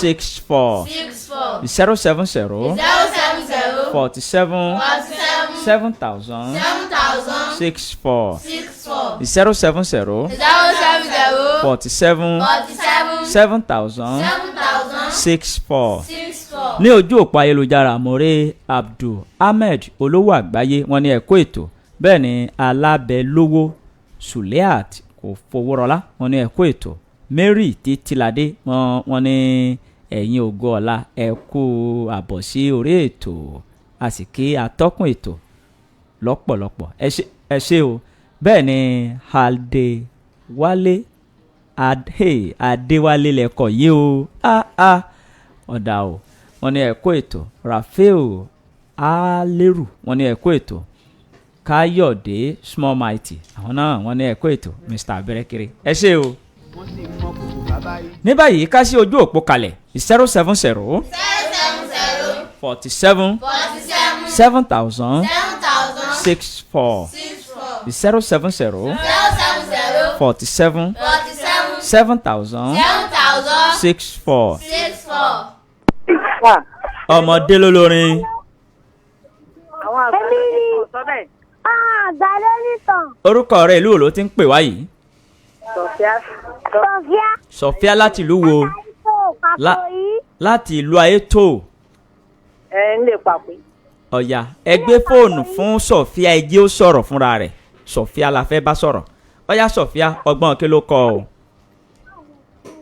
64 64 070 070 47 47 7000 7000 64 64 070 070 47 47 7000 7000 64. 64. Ní ojú òpó ayélujára, More Abdul Ahmed olówó àgbáyé, wọ́n ní ẹ̀kọ́ ètò. Bẹ́ẹ̀ ni Alábẹ́lówó Suleat kò fowórọlá, wọ́n ní ẹ̀kọ́ ètò. Mary Títíladé, wọ́n ní ẹ̀yin ògo ọ̀la, ẹ kú àbọ̀ sí orí ètò, a sì kí atọ́kùn ètò lọ́pọ̀lọpọ̀, ẹ ṣé o. Bẹ́ẹ̀ ni Adéwálé Adéwálé lẹ́kọ̀ọ́ yìí o, ọ̀dà o, wọ́n ní ẹ̀kọ́ ètò. Rafael Alérù, wọ́n ní ẹ̀kọ́ ètò. Káyọ̀dé Small Mighty, àwọn náà wọ́n ní ẹ̀kọ́ ètò. Mr Abẹ́rẹ́kiri, ẹ ṣé o. Wọ́n sì mọ kòkò bàbá yìí. Ní báyìí, ká sí ojú òpó kalẹ̀: 070 47 7000 64, 070 47 7000 64. Ọmọdé ló lórin. Àwọn àgbà ló ní sọ bẹ́ẹ̀. Àgbà ló ní tàn. Orúkọ rẹ̀, ìlú wo ló ti ń pè wá yìí? Sọfíà. Sọfíà. Sọfíà láti ìlú wo? Tó pàpọ̀ yìí. Láti ìlú Ayétò. Ẹ ń lè pàpé. Ọ̀yà, ẹ gbé fóònù fún Sọfíà, ẹ jẹ́ ó sọ̀rọ̀ fúnra rẹ̀. Sọfíà la fẹ́ bá sọ̀rọ̀. Ọ̀yà Sọfíà, ọgbọ́n kí ló kọ o?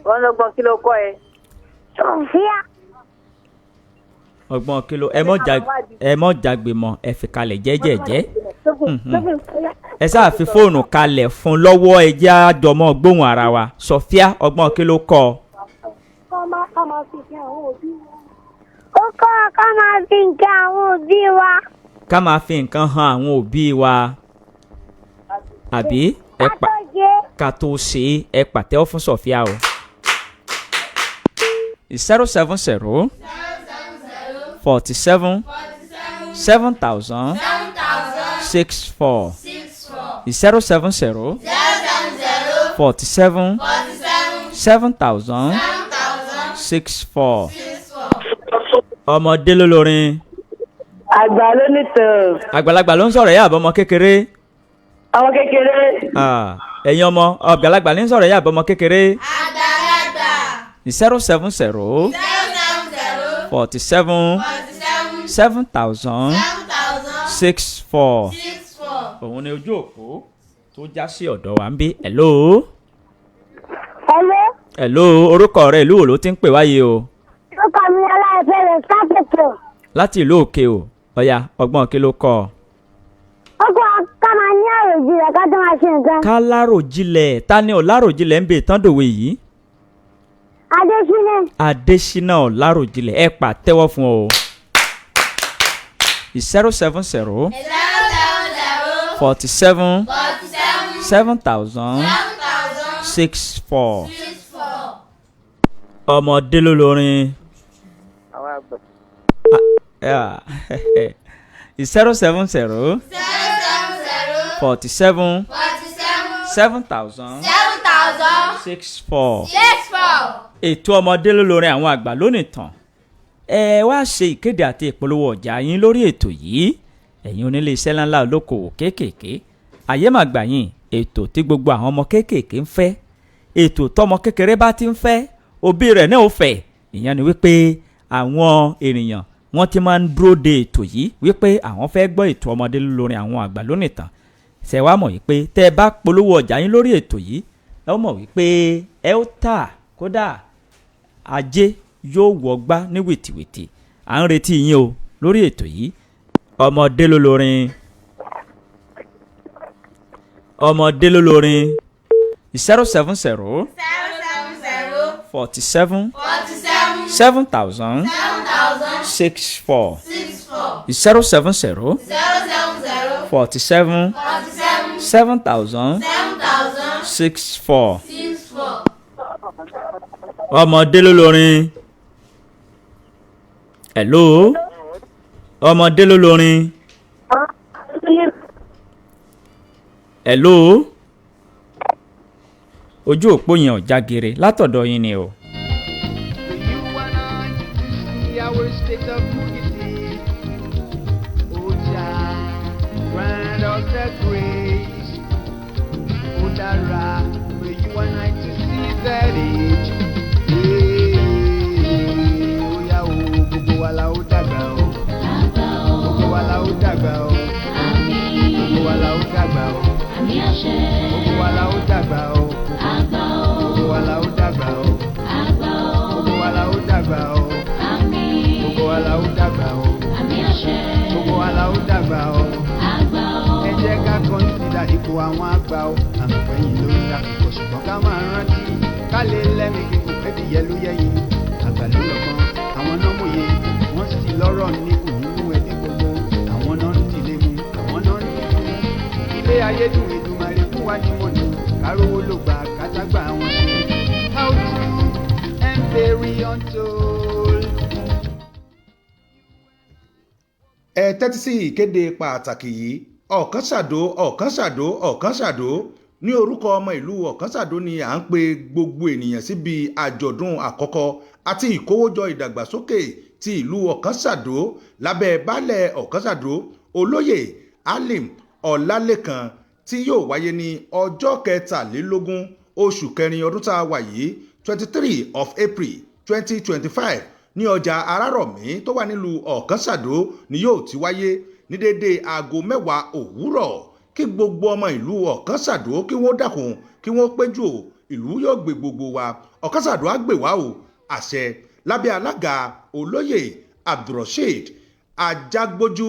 Wọn lọ gbọ́n, kí ló kọ́ ẹ? Sọfíà. Ọgbọ́n kí ló, ẹ mọ́ jagbe mọ́, ẹ fi kalẹ̀ jẹ́jẹ̀jẹ́. Ẹ sáà fi fóònù kalẹ̀ fún lọ́wọ́, ẹ jẹ́ àjọmọ́ gbóhùn ara wa. Sọfíà, ọgbọ́n kí ló kọ ọ? Ó kọ́ wa ká máa fi nǹkan àwọn òbí wa. Ká máa fi nǹkan han àwọn òbí wa, àbí? Ẹ pa Tó ṣe. Ká tó ṣe é. Ẹ pàtẹ́wọ́ fún Sọfíà o. 070 47 7000 64, 070 47 7000 64. Ọmọdé ló lórin. Àgbà ló ní tàn. Àgbàlagbà ló ń sọ̀rọ̀ yá àbọ̀mọ kékeré? Àwọn kékeré. Ah, ẹ̀yin ọmọ, àgbàlagbà ní ń sọ̀rọ̀ yá àbọ̀mọ kékeré? 070 47 7000 64, òun ni ojú òpó tó já sí ọ̀dọ̀ wa ń bí. Hello. Hello. Hello, orúkọ rẹ, ìlú wo ló ti ń pè wáyé o? Orúkọ mi Aláìfẹ́ rẹ̀ sápẹ̀tọ̀. Láti ìlú òkè o. Ọ̀yà, ọgbọ́n kí ló kọ́ ọ? Ó kọ́ wa ká máa ní àròjinlẹ̀ ká tó máa ṣe nǹkan. Ká láròjinlẹ̀. Ta ni ò láròjinlẹ̀ ń bè tán dòwe yìí? Adésínà. Adésínà ò láròjinlẹ̀, ẹ pàtẹ́wọ́ fún o. 070 47 7000 64. Ọmọdé ló lórin. Àwọn àgbà. 070 47 7000 64. Ètò ọmọdé ló lórin, àwọn àgbà lónìí tàn. Ẹ wá ṣe ìkéde àti ìpolówó ọjà yín lórí ètò yìí. Ẹ̀yin onílé iṣẹ́ ńláńlá, olókoòwò kéékèèké, àyè máa gbà yín. Ètò tí gbogbo àwọn ọmọ kéékèèké ń fẹ́, ètò tọmọ kékeré bá ti ń fẹ́, òbí rẹ̀ náà ó fẹ́. Ìyẹn ni wípé àwọn ènìyàn wọ́n ti máa ń dúró de ètò yìí wípé àwọn fẹ́ gbọ́ ètò ọmọdé lórin, àwọn àgbà lónìí tàn. Ṣe wá mọ̀ wípé tẹ́ ẹ bá polówó ọjà yín lórí ètò yìí, ẹ ó mọ̀ wípé ẹ ó tà, kódà ajé yóò wọgbá ní wìtìwìtì. À ń retí yín o lórí ètò yìí. Ọmọdé ló lórin, ọmọdé ló lórin. 070 47 7000 64, 070 47 7000 64. Ọmọdé ló lórin. Hello, ọmọdé ló lórin. Hello, ojú òpó yẹn ò jágere látọ̀dọ̀ yín ni o. You and I to see our state of unity. Oh, Jah, grant us the grace. Oh, Dara, may you and I to see that age. Hey, oh, yeah, oh, gbogbo wa la ó dàgbà o. Gbogbo wa la ó dàgbà o. Gbogbo wa la ó dàgbà o. Gbogbo wa la ó dàgbà o. Gbogbo wa la ó dàgbà o. Gbogbo wa la ó dàgbà o. Gbogbo wa la ó dàgbà o. Gbogbo wa la ó dàgbà o. Ẹ jẹ́ ká consider ipò àwọn àgbà o. Àmọ̀pẹ́yìn ló ń dàpọ̀, ṣùgbọ́n ká máa rántí ká lè lẹ́mìí gígùn ẹ̀dìyẹ ló yẹ́yìn. Àgbà ló lọ́gbọ́n, àwọn náà mòye, wọ́n sì lọ́rọ̀ níkùn nínú ẹbí gbogbo. Àwọn náà ń dìlé mu, àwọn náà ń dìlé mu. Ilé ayé dùn, Èdùmàrè fún wa ní mọ̀nà. Kárówó ló gbà kátàgbà àwọn ṣe. Story untold. Ẹ tẹ́tí sí ìkéde pàtàkì yìí. Ọ̀kánṣàdó, Ọ̀kánṣàdó, Ọ̀kánṣàdó, ní orúkọ ọmọ ìlú Ọ̀kánṣàdó ni à ń pe gbogbo ènìyàn síbi àjọ̀dún àkọ́kọ́ àti ìkówójọ ìdàgbàsókè ti ìlú Ọ̀kánṣàdó lábẹ́ baálẹ̀ Ọ̀kánṣàdó, Olóyè Alim Ọlálékan, tí yóò wáyé ní ọjọ́ 23 oṣù kẹrin ọdún tá a wà yìí, 23 of April 2025, ní ọjà Arárọ̀mí tó wà nílùú Ọ̀kánṣàdó ni yóò ti wáyé ní déédéé aago 10 òwúrọ̀. Kí gbogbo ọmọ ìlú Ọ̀kánṣàdó kí wọ́n dákun kí wọ́n péjú o. Ìlú yóò gbé gbogbo wa, Ọ̀kánṣàdó á gbè wá o. Àṣẹ lábẹ́ alága Olóyè Abdulrasheed Ajágbójú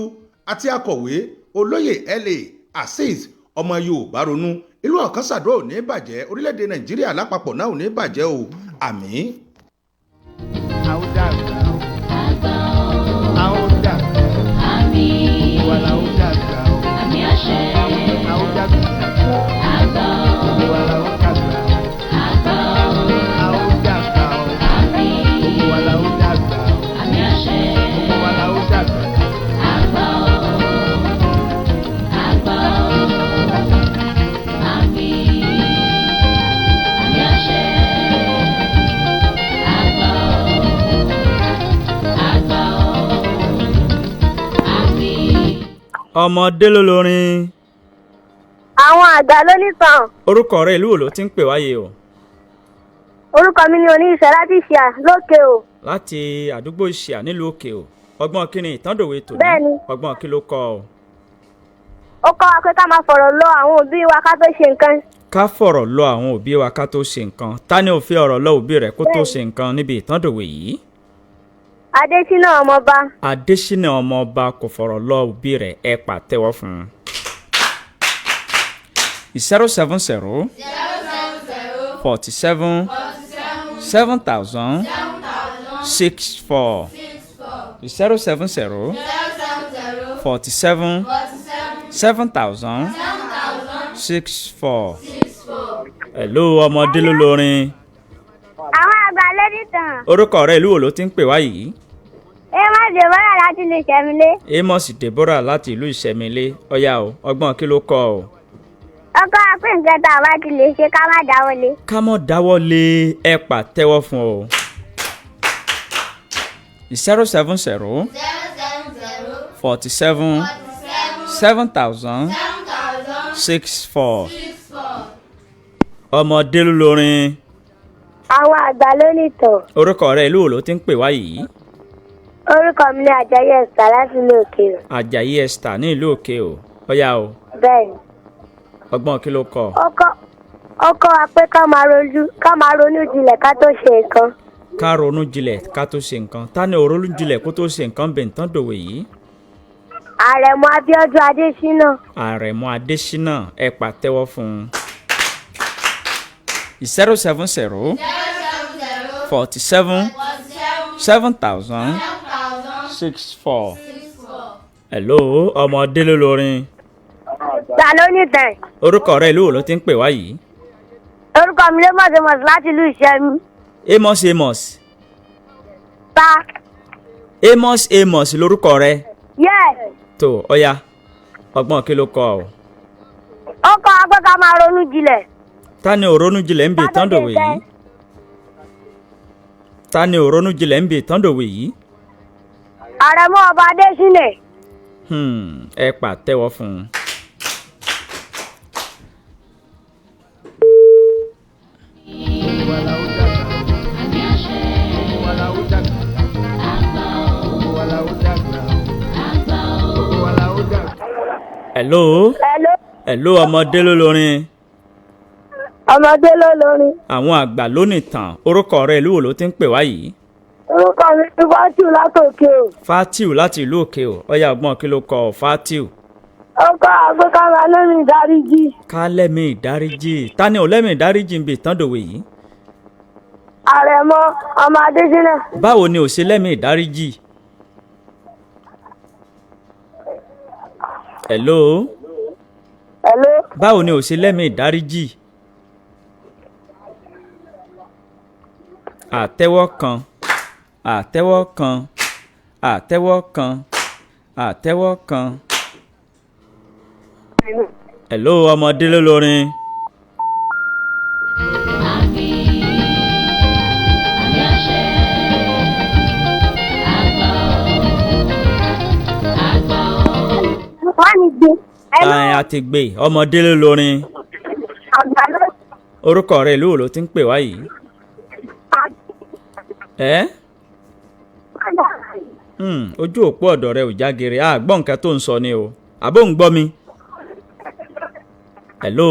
àti akọ̀wé Olóyè La Azeez. Ọmọ Yorùbá ronú, ìlú Ọ̀kánṣàdó ò ní bàjẹ́, orílẹ̀-èdè Nàìjíríà lápapọ̀ náà ò ní bàjẹ́ o. Àmín. A ó dàgbà o. A ó dàgbà o. Gbogbo wa la ó dàgbà o. A ó dàgbà o. Gbogbo wa la ó dàgbà o. A ó dàgbà o. Gbogbo wa la ó dàgbà o. Gbogbo wa la ó dàgbà o. Ọmọdé ló lórin. Àwọn àgbà ló nìtàn. Orúkọ rẹ, ìlú wo ló ti ń pè wáyé o? Orúkọ mi ni Oníṣẹ́ láti Ìṣíà lókè o. Láti àdúgbò Ìṣíà nílùú Òkè o. Ọgbọ́n kí ni ìtàndòwe tòní? Bẹ́ẹ̀ni. Ọgbọ́n kí ló kọ́ ọ? Ó kọ́ wa pé ká máa fọ̀rọ̀ lọ àwọn òbí wa ká tó ṣe nǹkan. Ká fọ̀rọ̀ lọ àwọn òbí wa ká tó ṣe nǹkan. Ta ni ò fi ọ̀rọ̀ lọ òbí rẹ̀ kó tó ṣe nǹkan níbi ìtàndòwe yìí? Adésínà Ọmọọba. Adésínà Ọmọọba kò fọ̀rọ̀ lọ òbí rẹ̀. Ẹ pàtẹ́wọ́ fún un. 070 47 7000 64, 070 47 7000 64. Hello, ọmọdé ló lórin. Àwọn àgbà ló nìtàn. Orúkọ rẹ, ìlú wo ló ti ń pè wá yìí? Amos Deborah láti ìlú Ìṣẹ̀mílé. Amos Deborah láti ìlú Ìṣẹ̀mílé. Ọ̀yá o, ọgbọ́n kí ló kọ́ ọ? Ó kọ́ wa pé nǹkan tá a bá ti lè ṣe, ká má dáwọ́ lé. Ká mọ̀ dáwọ́ lé. Ẹ pàtẹ́wọ́ fún ọ. 070 47 7000 64. Ọmọdé ló lórin. Àwọn àgbà ló nìtàn. Orúkọ rẹ, ìlú wo ló ti ń pè wá yìí? Orúkọ mi ni Àjàyí Esther láti ìlú Òkè o. Àjàyí Esther ní ìlú Òkè o. Ọ̀yá o. Bẹ́ẹ̀ni. Ọgbọ́n kí ló kọ́? Ó kọ́ wa pé ká máa ronú jinlẹ̀ ká tó ṣe nǹkan. Ká ronú jinlẹ̀ ká tó ṣe nǹkan. Ta ni ò ronú jinlẹ̀ kó tó ṣe nǹkan bẹ̀ ń tán dòwe yìí? Àrẹ̀mú Abíọ́dún Adésínà. Àrẹ̀mú Adésínà. Ẹ pàtẹ́wọ́ fún un. 070 47 7000 64. Hello, ọmọdé ló lórin. Ta ló nìtàn? Orúkọ rẹ, ìlú wo ló ti ń pè wá yìí? Orúkọ mi ló mọ̀ọ́sẹ̀mọ̀sí láti ìlú Ìṣẹ́mi. Amos Amos. Ta. Amos Amos lórúkọ rẹ? Yes. Tó ọ̀ya, ọgbọ́n kí ló kọ́ ọ? Ó kọ́ wa pé ká máa ronú jinlẹ̀. Ta ni ò ronú jinlẹ̀ ń bi ìtàndòwe yìí? Ta ni ò ronú jinlẹ̀ ń bi ìtàndòwe yìí? Àrẹ̀mú Ọba Adésínà. Ẹ pàtẹ́wọ́ fún un. Gbogbo wa la ó dàgbà o. Gbogbo wa la ó dàgbà o. Gbogbo wa la ó dàgbà o. Gbogbo wa la ó dàgbà. Hello. Hello. Hello, ọmọdé ló lórin. Ọmọdé ló lórin. Àwọn àgbà ló nìtàn. Orúkọ rẹ, ìlú wo ló ti ń pè wá yìí? Orúkọ mi ni Fatiu látòkè o. Fatiu láti ìlú Òkè o. Ọ̀yá, ọgbọ́n kí ló kọ́ ọ, Fatiu? Ó kọ́ wa pé ká máa lómi ìdáríjì. Ká lẹ́mìí ìdáríjì. Ta ni ò lẹ́mìí ìdáríjì ń bi ìtàndòwe yìí? Àrẹ̀mọ ọmọ Adésínà. Báwo ni ò ṣe lẹ́mìí ìdáríjì? Hello. Hello. Báwo ni ò ṣe lẹ́mìí ìdáríjì? Àtẹ́wọ́ kan, àtẹ́wọ́ kan, àtẹ́wọ́ kan, àtẹ́wọ́ kan. Hello, ọmọdé ló lórin. Wọ́n ní gbé. Ẹ àti gbé ọmọdé ló lórin. Àgbà ló. Orúkọ rẹ, ìlú wo ló ti ń pè wá yìí? Ẹ ojú òpó ọ̀dọ̀ rẹ ò jágere, a gbọ́ nǹkan tó ń sọ ni o, àbó ń gbọ́ mi. Hello.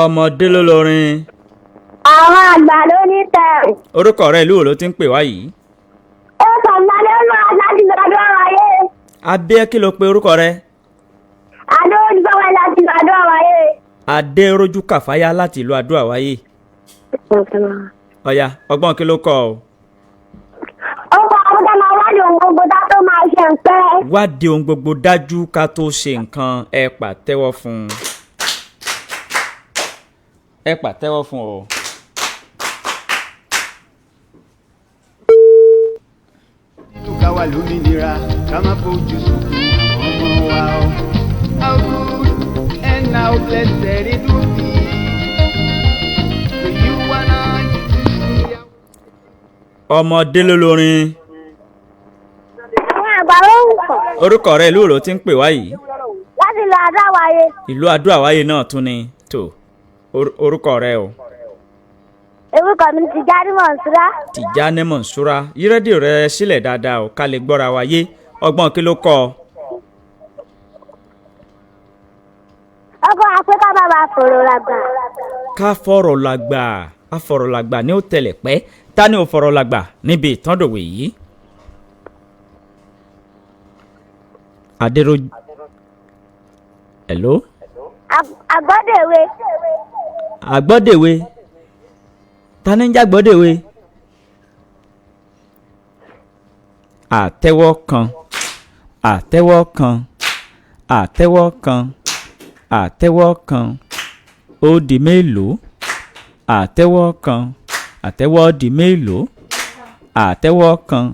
Ọmọdé ló lórin. Àwọn àgbà ló ní tẹ̀. Orúkọ rẹ, ìlú wo ló ti ń pè wá yìí? Ó sọ ọmọdé ló láti lọ́dọ̀ wáyé. Abẹ́ kí ló pe orúkọ rẹ? Adójúbọ̀wé láti lọ́dọ̀ wáyé. Adérójú Kàfáyá láti ìlú Adó Àwáyé. Ọ̀yà, ọgbọ́n kí ló kọ ọ? Ó kọ́ àwọn tó máa wádìí ohun gbogbo tá tó máa ṣe nǹkan. Wádìí ohun gbogbo dájú ká tó ṣe nǹkan. Ẹ pàtẹ́wọ́ fún un. Ẹ pàtẹ́wọ́ fún ọ. Ká wà lómìnira, ká má fojú sunkún àwọn ọmọ wa o. How good and how blessed it will be for you and I to see our. Ọmọdé ló lórin. Àwọn àgbà ló ń kọ̀. Orúkọ rẹ, ìlú wo ló ti ń pè wá yìí? Láti lọ àdá wáyé. Ìlú Adó Àwáyé náà tún ni tó. Orúkọ rẹ o? Orúkọ mi ti Jáde Mọ̀nsúrà. Tìjání Mọ̀nsúrà, yí rédíò rẹ sílẹ̀ dáadáa o, ká lè gbọ́ra wa yé. Ọgbọ́n kí ló kọ́ ọ? Ọkọ̀ àpé ká má máa fọ̀rọ̀ làgbà. Ká fọ̀rọ̀ làgbà, afọ̀rọ̀ làgbà ní ó tẹlẹ̀ pẹ́. Ta ni ò fọ̀rọ̀ làgbà níbi ìtàndòwé yìí? Adéró. Hello. Àgbọ́dẹ̀wé. Àgbọ́dèwe, ta ni ń jágbọ́dèwe? Àtẹ́wọ́ kan, àtẹ́wọ́ kan, àtẹ́wọ́ kan, àtẹ́wọ́ kan, ó di mélòó? Àtẹ́wọ́ kan, àtẹ́wọ́ di mélòó? Àtẹ́wọ́ kan,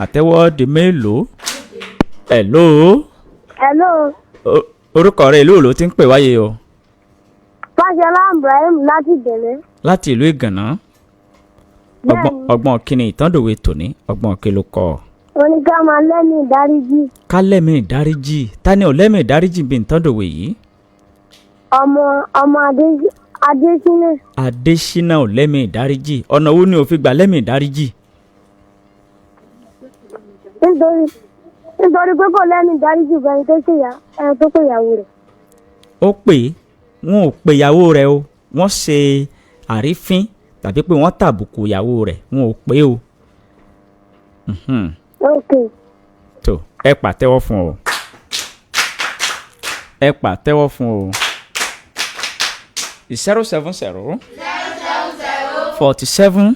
àtẹ́wọ́ di mélòó? Hello. Hello. Orúkọ rẹ, ìlú wo ló ti ń pè wáyé o? Fáṣọlá Ibrahim láti Ìgànná. Láti ìlú Ìgànná. Ọgbọ́n kíni ìtàndòwe tòní? Ọgbọ́n kí ló kọ́ ọ? Oní ká máa lẹ́nu ìdáríjì. Ká lẹ́mí ìdáríjì. Ta ni ò lẹ́mí ìdáríjì bí ìtàndòwe yìí? Ọmọ Adésínà. Adésínà ò lẹ́mí ìdáríjì. Ọ̀nà wo ni ò fi gbà lẹ́mí ìdáríjì? Nítorí pé kò lẹ́nu ìdáríjì fún ẹni tó ṣèyà ẹni tó pè ìyàwó rẹ̀. Ó pè é, wọn ò pe ìyàwó rẹ̀ o, wọ́n ṣe àrífín tàbí pé wọ́n tàbùkù ìyàwó rẹ̀, wọn ò pè o. Ok. Tó, ẹ pàtẹ́wọ́ fún o. Ẹ pàtẹ́wọ́ fún o. 070 47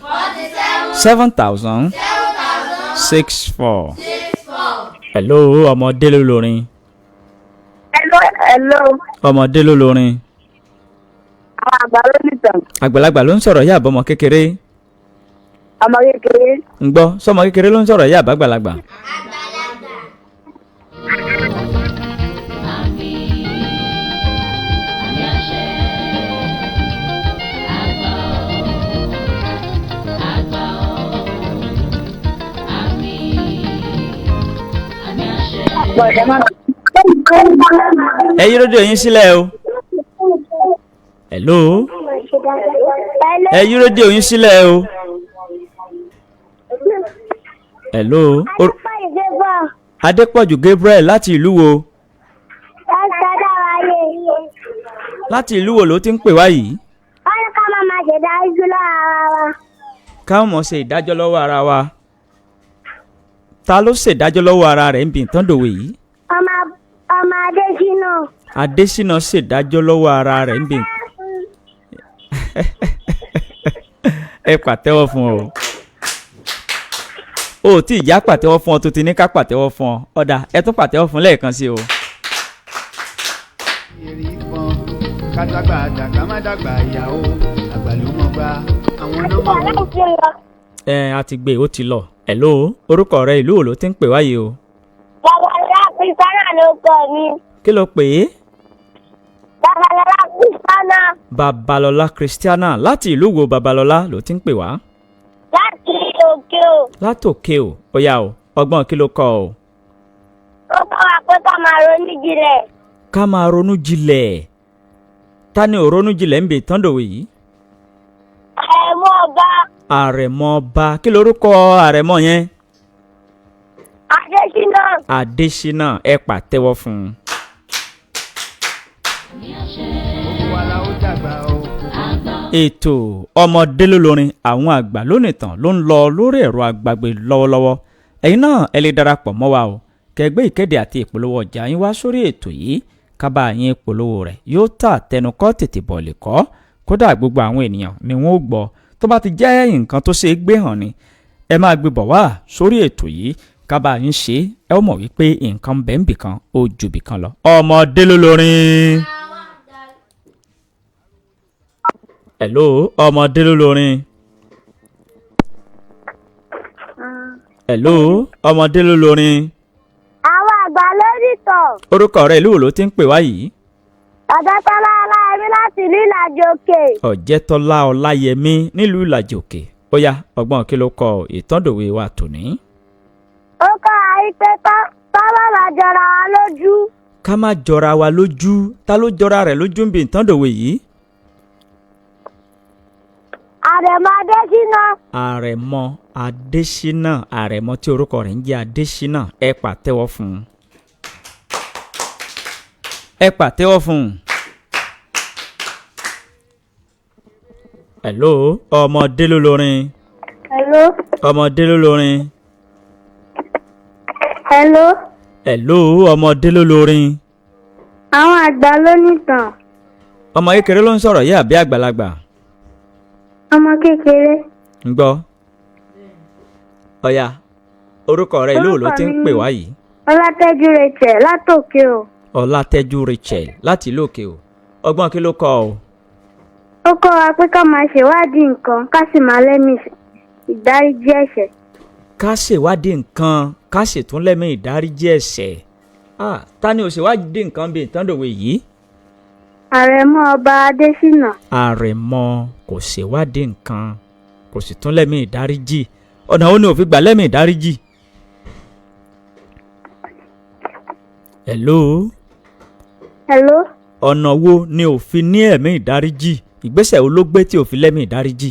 7000 64. Hello, ọmọdé ló lórin. Hello, hello. Ọmọdé ló lórin. Àwọn àgbà ló nìtàn. Àgbàlagbà ló ń sọ̀rọ̀ yá àbọ̀mọ kékeré? Ọmọ kékeré. Ń gbọ́, sọmọ kékeré ló ń sọ̀rọ̀ yá àbágbàlagbà? Ẹ yí rédíò yín sílẹ̀ o. Hello. Ẹ yí rédíò yín sílẹ̀ o. Hello. Adépọ̀jù Gabriel láti ìlú wo? Láti ìlú wo ló ti ń pè wá yìí? Wọ́n ní ká máa máa ṣèdájú lọ́wọ́ ara wa. Ká mọ̀ ṣe ìdájọ́ lọ́wọ́ ara wa. Ta ló ṣèdájọ́ lọ́wọ́ ara rẹ̀ ń bi ìtàndòwe yìí? Ọmọ Adésínà. Adésínà ṣèdájọ́ lọ́wọ́ ara rẹ̀ ń bi. Ẹ pàtẹ́wọ́ fún ọ. O tí ìyá pàtẹ́wọ́ fún ọ tó ti ní ká pàtẹ́wọ́ fún ọ. Ọ̀dà, ẹ tún pàtẹ́wọ́ fún lẹ́ẹ̀kan sí o. Èrè ìbọn kátàgbà àdàgbà má dàgbà ìyàwó àgbà ló mọ̀ gbà àwọn náà mọ̀ wọ́n. Ẹ a ti gbé e, ó ti lọ. Hello, orúkọ rẹ, ìlú wo ló ti ń pè wáyé o? Babalọlá Kristiana ló kọ mi. Kí ló pè é? Babalọlá Kristiana. Babalọlá Christiana láti ìlú wo, Babalọlá, ló ti ń pè wá? Láti òkè o. Látòkè o. Ó yá o, ọgbọ́n kí ló kọ́ o? Ó kọ́ wa pé ká máa ronú jinlẹ̀. Ká máa ronú jinlẹ̀. Ta ni ò ronú jinlẹ̀ ń bè tán dòwe yìí? Àrẹ̀mọ ọba. Àrẹ̀mọ ọba. Kí lorúkọ àrẹ̀mọ yẹn? Adésínà. Adésínà. Ẹ pàtẹ́wọ́ fún un. Gbogbo wa la ó dàgbà o. Ètò ọmọdé ló lórin, àwọn àgbà lónìtàn ló ń lọ lórí ẹ̀rọ agbagbe lọ́wọ́lọ́wọ́. Ẹ̀yin náà ẹ lè darapọ̀ mọ́ wa o, kẹgbẹ́ ìkéde àti ìpolówó ọjà yín wá sórí ètò yìí, kábà yín polówó rẹ̀ yóò tà tẹnukọ́ tètè bọ̀ lè kọ́. Kódà gbogbo àwọn ènìyàn ni wọ́n ó gbọ́. Tó bá ti jẹ́ nǹkan tó ṣe é gbé hàn ni, ẹ máa gbé bọ̀ wá sórí ètò yìí, kábà yín ṣe é. Ẹ ó mọ̀ wípé nǹkan bẹ́ẹ̀ ń bìkan ó ju bìkan lọ. Ọmọdé ló lórin. Hello, ọmọdé ló lórin. Hello, ọmọdé ló lórin. Àwọn àgbà lórí ìtàn. Orúkọ rẹ, ìlú wo ló ti ń pè wá yìí? Ọ̀dọ́tọ́lá Ọláyẹmí láti ìlú Ìlàjì Òkè. Ọ̀jẹ̀tọ́lá Ọláyẹmí nílùú Ìlàjì Òkè. Ó yá, ọgbọ́n kí ló kọ ìtọ́ndòwe wa tòní? Ó kọ́ wa yí pé ká má máa jọra wa lójú. Ká má jọra wa lójú. Ta ló jọra rẹ̀ lójú ń bi ìtọ́ndòwe yìí? Àrẹ̀mọ Adésínà. Àrẹ̀mọ Adésínà. Àrẹ̀mọ tí orúkọ rẹ̀ ń jẹ́ Adésínà. Ẹ pàtẹ́wọ́ fún un. Ẹ pàtẹ́wọ́ fún un. Hello, ọmọdé ló lórin. Hello. Ọmọdé ló lórin. Hello. Hello, ọmọdé ló lórin. Àwọn àgbà ló nìtàn. Ọmọ kékeré ló ń sọ̀rọ̀ yìí àbí àgbàlagbà? Ọmọ kékeré. Ń gbọ́. Ọ̀yà, orúkọ rẹ, ìlú wo ló ti ń pè wá yìí? Ọlátẹ́jú Rachel látòkè o. Ọlátẹ́jú Rachel láti ìlú Òkè o. Ọgbọ́n kí ló kọ́ o? Ó kọ́ wa pé ká máa ṣèwádìí nǹkan, ká sì máa lẹ́mìí ìdáríjì ẹ̀ṣẹ̀. Ká ṣèwádìí nǹkan, ká sì tún lẹ́mìí ìdáríjì ẹ̀ṣẹ̀. Ah, ta ni ò ṣèwádìí nǹkan bíi ìtàndòwe yìí? Àrẹ̀mọ ọba Adésínà. Àrẹ̀mọ kò ṣèwádìí nǹkan, kò sì tún lẹ́mìí ìdáríjì. Ọ̀nà wo ni ò fi gbà lẹ́mìí ìdáríjì? Hello. Hello. Ọ̀nà wo ni ò fi ní ẹ̀mí ìdáríjì? Ìgbésẹ̀ wo ló gbé tí ò fi lẹ́mìí ìdáríjì?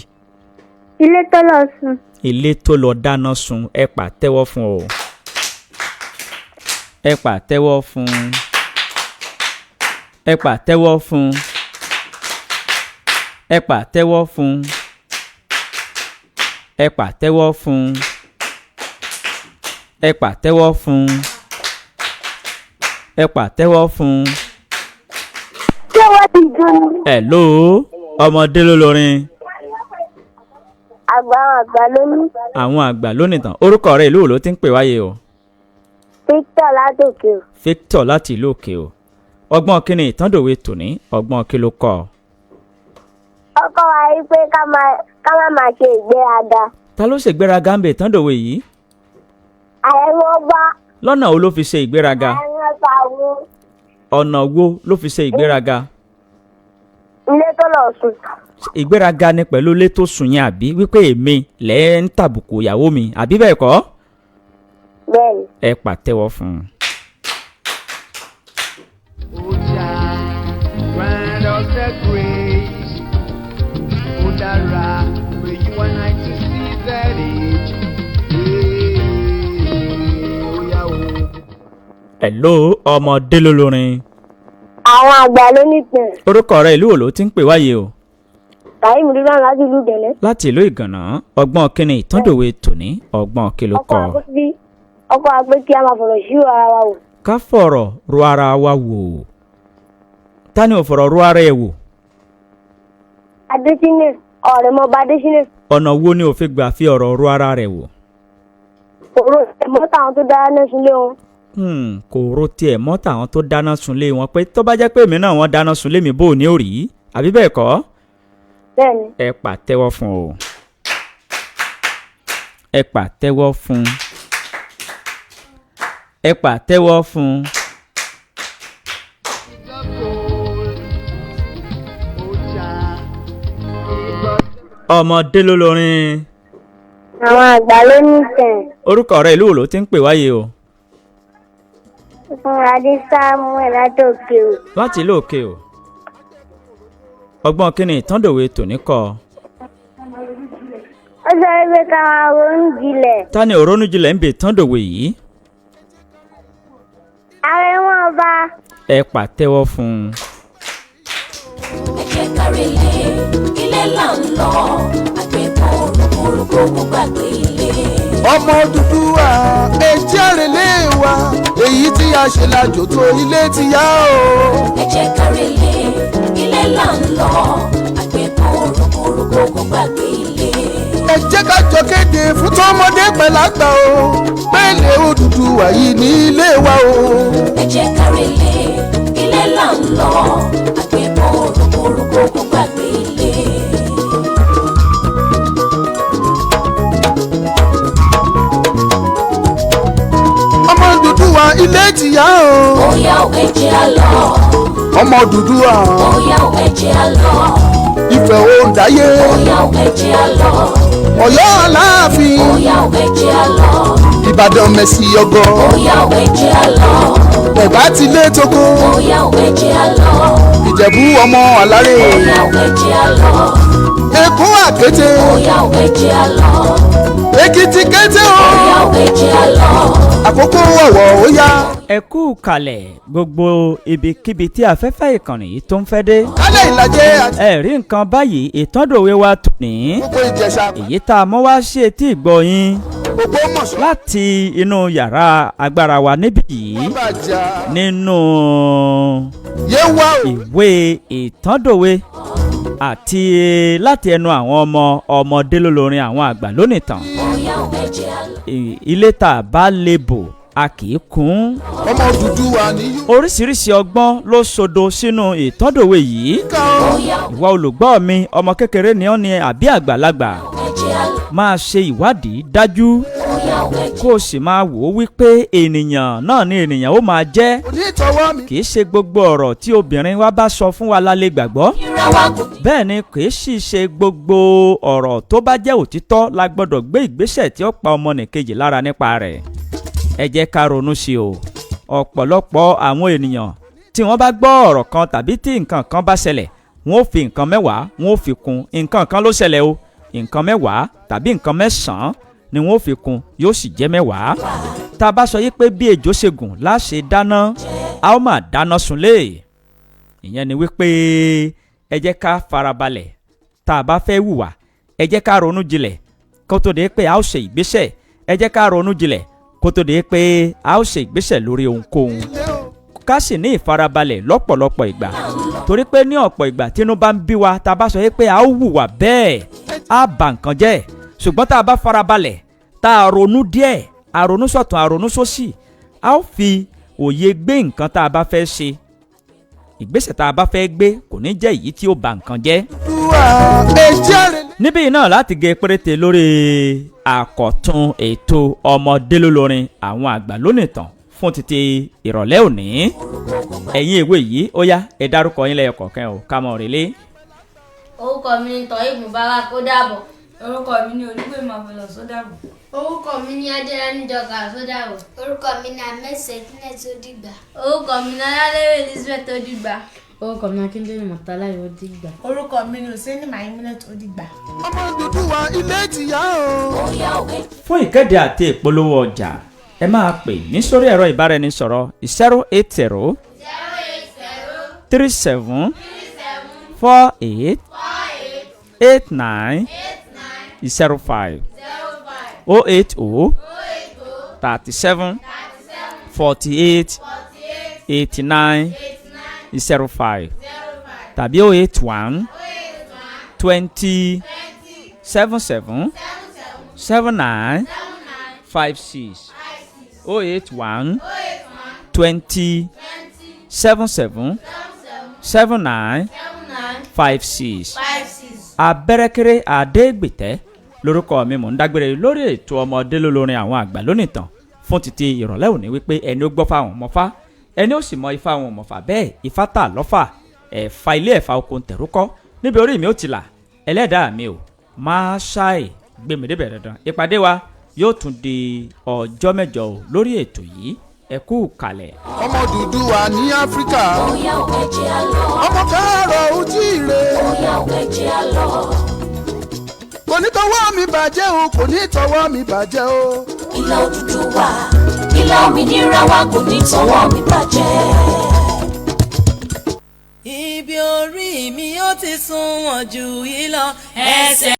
Ilé tó lọ sùn. Ilé tó lọ dáná sun. Ẹ pàtẹ́wọ́ fún o. Ẹ pàtẹ́wọ́ fún. Ẹ pàtẹ́wọ́ fún. Ẹ pàtẹ́wọ́ fún. Ẹ pàtẹ́wọ́ fún. Ẹ pàtẹ́wọ́ fún. Ẹ pàtẹ́wọ́ fún. Ṣé wọ́n ti dùn? Hello, ọmọdé ló lórin. Àgbà àwọn àgbà ló ní. Àwọn àgbà lónìí tán. Orúkọ rẹ, ìlú wo ló ti ń pè wáyé o? Victor látòkè o. Victor láti ìlú Òkè o. Ọgbọ́n kí ni ìtàndòwe tòní? Ọgbọ́n kí ló kọ́ ọ? Ó kọ́ wa yí pé ká má máa ṣe ìgbéraga. Ta ló ṣègbéraga ń bẹ ìtàndòwe yìí? Àrẹ̀mọ ọba. Lọ́nà wo ló fi ṣe ìgbéraga? Àrẹ̀mọ ọba wo? Ọ̀nà wo ló fi ṣe ìgbéraga? Ilé tó lọ sùn. Ìgbéraga ni pẹ̀lú ilé tó sùn yẹn, àbí wípé èmi lẹ́ ń tàbùkù ìyàwó mi, àbí bẹ́ẹ̀ kọ́? Bẹ́ẹ̀ni. Ẹ pàtẹ́wọ́ fún un. Oja, grant us the grace. Ó dára, may you and I to see that age. Yeah, ó yá o. Hello, ọmọdé ló lórin. Àwọn àgbà ló nìtàn. Orúkọ rẹ, ìlú wo ló ti ń pè wáyé o? Karim Ridwan láti ìlú Benin. Láti ìlú Ìgànná. Ọgbọ́n kí ni ìtàndòwe tòní? Ọgbọ́n kí ló kọ́ ọ? Ọkọ wa pé kí a máa fọ̀rọ̀ sí ara wa wò. Ká fọ̀rọ̀ ro ara wa wò. Ta ni ò fọ̀rọ̀ ro ara ẹ̀ wò? Adésínà, ọ̀rẹ́mọba Adésínà. Ọ̀nà wo ni ò fi gbà fi ọ̀rọ̀ ro ara rẹ̀ wò? Òru ẹ̀mọ́ táwọn tó dára náà sílé wọn. Kò ro tiẹ̀ mọ́ tàwọn tó dáná sunlé wọn pé tó bá jẹ́ pé èmi náà wọ́n dáná sunlé mi bó ní ò rí, àbí bẹ́ẹ̀ kọ́? Bẹ́ẹ̀ni. Ẹ pàtẹ́wọ́ fún o. Ẹ pàtẹ́wọ́ fún. Ẹ pàtẹ́wọ́ fún. Ọmọdé ló lórin. Àwọn àgbà ló ní ìtàn. Orúkọ rẹ, ìlú wo ló ti ń pè wáyé o? Fún Adé Samuel látòkè o. Láti ìlú òkè o. Ọgbọ́n kí ni ìtàndòwe tòní kọ́? Ó sọ wípé ká máa ronú jinlẹ̀. Ta ni òrónú jinlẹ̀ ń bè ìtàndòwe yìí? Àwọn ẹ̀wọ̀n ọba. Ẹ pàtẹ́wọ́ fún un. Ẹ jẹ́ ká relé, ilé là ń lọ. Àgbẹ̀kọ̀ orúkọ kò gbàgbé ilé. Ọmọ Odùduwà, etí àrèlé wa, èyí tí a ṣe lájò tó ilé ti yá o. Ẹ jẹ́ ká relé, ilé là ń lọ. Àgbẹ̀kọ̀ orúkọ kò gbàgbé ilé. Ẹ jẹ́ ká jọ kéde fún tọmọdé pẹ̀lágbà o, pẹ̀lẹ́ Odùduwà yìí ní ilé wa o. Ẹ jẹ́ ká relé, ilé là ń lọ. Àgbẹ̀kọ̀ orúkọ kò gbàgbé ilé. Ọmọ Odùduwà, ilé ti yá o. Bóyá o, ẹ jẹ́ á lọ. Ọmọ Odùduwà. Bóyá o, ẹ jẹ́ á lọ. Ifẹ̀ òǹdáyé. Bóyá o, ẹ jẹ́ á lọ. Ọ̀yọ́ Aláàfin. Bóyá o, ẹ jẹ́ á lọ. Ìbàdàn mẹ̀sì ọgọ́. Bóyá o, ẹ jẹ́ á lọ. Ẹ̀gbá ti lé tókó. Bóyá o, ẹ jẹ́ á lọ. Ìjẹ̀bú ọmọ Alárè. Bóyá o, ẹ jẹ́ á lọ. Èkó àkété. Bóyá o, ẹ jẹ́ á lọ. Èkìtì kété o. Bóyá o, ẹ jẹ́ á lọ. Àkókò ọ̀wọ̀ ó yá. Ẹ kú kalẹ̀ gbogbo ibikíbi tí afẹ́fẹ́ ìkànnì yìí tó ń fẹ́ dé. Kálẹ̀ Ìlàjẹ àti Ẹ rí nǹkan báyìí, ìtàndòwe wa tòní. gbogbo Ìjẹ̀ṣà. Èyí tá a mọ́ wá sí etí ìgbọ́ yín Ògbómọ̀ṣọ́. láti inú yàrá agbára wa níbí yìí Bàjá. nínú Yéwà o. ìwé ìtàndòwe àti láti ẹnu àwọn ọmọ ọmọdé lólórin àwọn àgbà lónìí tàn. Bóyá o, ẹ jẹ́ á lọ. Ilé tá a bá lè bò a kì í kún. Ọmọ Odùduwà ní yóò. Oríṣiríṣi ọgbọ́n ló sodo sínú ìtọ́dòwe yìí. Bóyá o, Ìwọ olùgbọ́ mi, ọmọ kékeré ni ọ́ ni àbí àgbàlagbà, ẹ jẹ́ á lọ. máa ṣe ìwádìí dájú Bóyá o, ẹ jẹ́ kó o sì máa wò ó wípé ènìyàn náà ni ènìyàn ó máa jẹ́. Onítọwọ́ mi. Kì í ṣe gbogbo ọ̀rọ̀ tí obìnrin wa bá sọ fún wa la lè gbàgbọ́. Ìra wa kò ní. Bẹ́ẹ̀ ni kì í sì ṣe gbogbo ọ̀rọ̀ tó bá jẹ́ òtítọ́ la gbọ́dọ̀ gbé ìgbésẹ̀ tí ó pa ọmọnìkejì lára nípa rẹ̀. Ẹ jẹ́ ká ronú sí o. Ọ̀pọ̀lọpọ̀ àwọn ènìyàn tí wọ́n bá gbọ́ ọ̀rọ̀ kan tàbí tí nǹkan kan bá ṣẹlẹ̀, wọ́n ó fi nǹkan 10 wọ́n ó fi kún. Nǹkan kan ló ṣẹlẹ̀ o, nǹkan 10 tàbí nǹkan 9 ni wọ́n ó fi kún, yóò sì jẹ́ 10. Tá a bá sọ yí pé bí ejò ṣe gùn láṣẹ dáná, a ó máa dáná sunlé. Ìyẹn ni wípé ẹ jẹ́ ká farabalẹ̀ tá a bá fẹ́ hùwà. Ẹ jẹ́ ká ronú jinlẹ̀ kó tó di pé a ó ṣe ìgbésẹ̀. Ẹ jẹ́ ká ronú jinlẹ̀ kó tó di pé a ó ṣe ìgbésẹ̀ lórí ohunkóhun, ká sì ní ìfarabalẹ̀ lọ́pọ̀lọpọ̀ ìgbà, torí pé ní ọ̀pọ̀ ìgbà tínú bá ń bí wa, tá a bá sọ pé a ó hùwà bẹ́ẹ̀, á bà nǹkan jẹ́. Ṣùgbọ́n tá a bá farabalẹ̀, tá a ronú díẹ̀, a ronú sọ̀tún, a ronú sósì, a ó fi òye gbé nǹkan tá a bá fẹ́ ṣe. Ìgbésẹ̀ tá a bá fẹ́ gbé kò ní jẹ́ èyí tí ó bà nǹkan jẹ́. Odùduwà, etí àrèlé. Níbí náà láti gé péréte lórí àkọ̀tun ètò ọmọdé lólórin àwọn àgbà lónìí tàn fún títí ìrọ̀lẹ́ òní. Ẹ̀yin ìwé yìí, ó yá, ẹ dárúkọ yín lẹ́yọ kọ̀ọ̀kan o, ká mọ̀ rélé. Orúkọ mi ni Tohib Mubarak, ó dàbọ̀. Orúkọ mi ni Olúgbèmí Marvelous, ó dàbọ̀. Orúkọ mi ni Adéyẹmí Dorcas, ó dàbọ̀. Orúkọ mi ni Ahmed Sekinat, ó dìgbà. Orúkọ mi ni Ọlálérè Elizabeth, ó dìgbà. Orúkọ mi ni Akíndélé Mọ̀tálá, ó dìgbà. Orúkọ mi ni Hussaini Maimunat, ó dìgbà. Ọmọ Odùduwà, ilé ti yá o. Bóyá o, ẹ Fún ìkéde àti ìpolówó ọjà, ẹ máa pè ní sórí ẹ̀rọ ìbáraẹnisọ̀rọ̀ 080 37 48 89 05, 080 37 48 89 05 tàbí 081 20 77 79 56, 081 20 77 79 56. Abẹ́rẹ́kẹ́rẹ́ Adégbìtẹ́ lórúkọ mi, mò ń dágbére lórí ètò ọmọdé lólórin àwọn àgbà lónìtàn fún títí ìrọ̀lẹ́ òní wípé ẹni ó gbọ́ fáwọn ọmọfá, ẹni ó sì mọ ifá àwọn ọmọfà, bẹ́ẹ̀ ifá tà lọ́fà ẹ̀fà ilé ẹ̀fà oko ń tẹ̀rúkọ́ níbi orí mi ó ti là ẹlẹ́dàá mi ò máa ṣáì gbé mi débẹ̀ dandan. Ìpàdé wa yóò tún di ọjọ́ mẹ́jọ o lórí ètò yìí. Ẹ kú kalẹ̀. Ọmọ Odùduwà ní Áfíríkà. Bóyá ò ẹ jẹ́ á lọ. Ọmọ káàárọ̀ ojíire. Bóyá ò ẹ jẹ́ á lọ. Kò ní tọwọ́ mi bàjẹ́ o, kò ní tọwọ́ mi bàjẹ́ o. Ilẹ̀ Odùduwà, ilẹ̀ òmìnira wa kò ní tọwọ́ mi bàjẹ́. Ibi orí mi ó ti sunwọ̀n jù yìí lọ. Ẹsẹ̀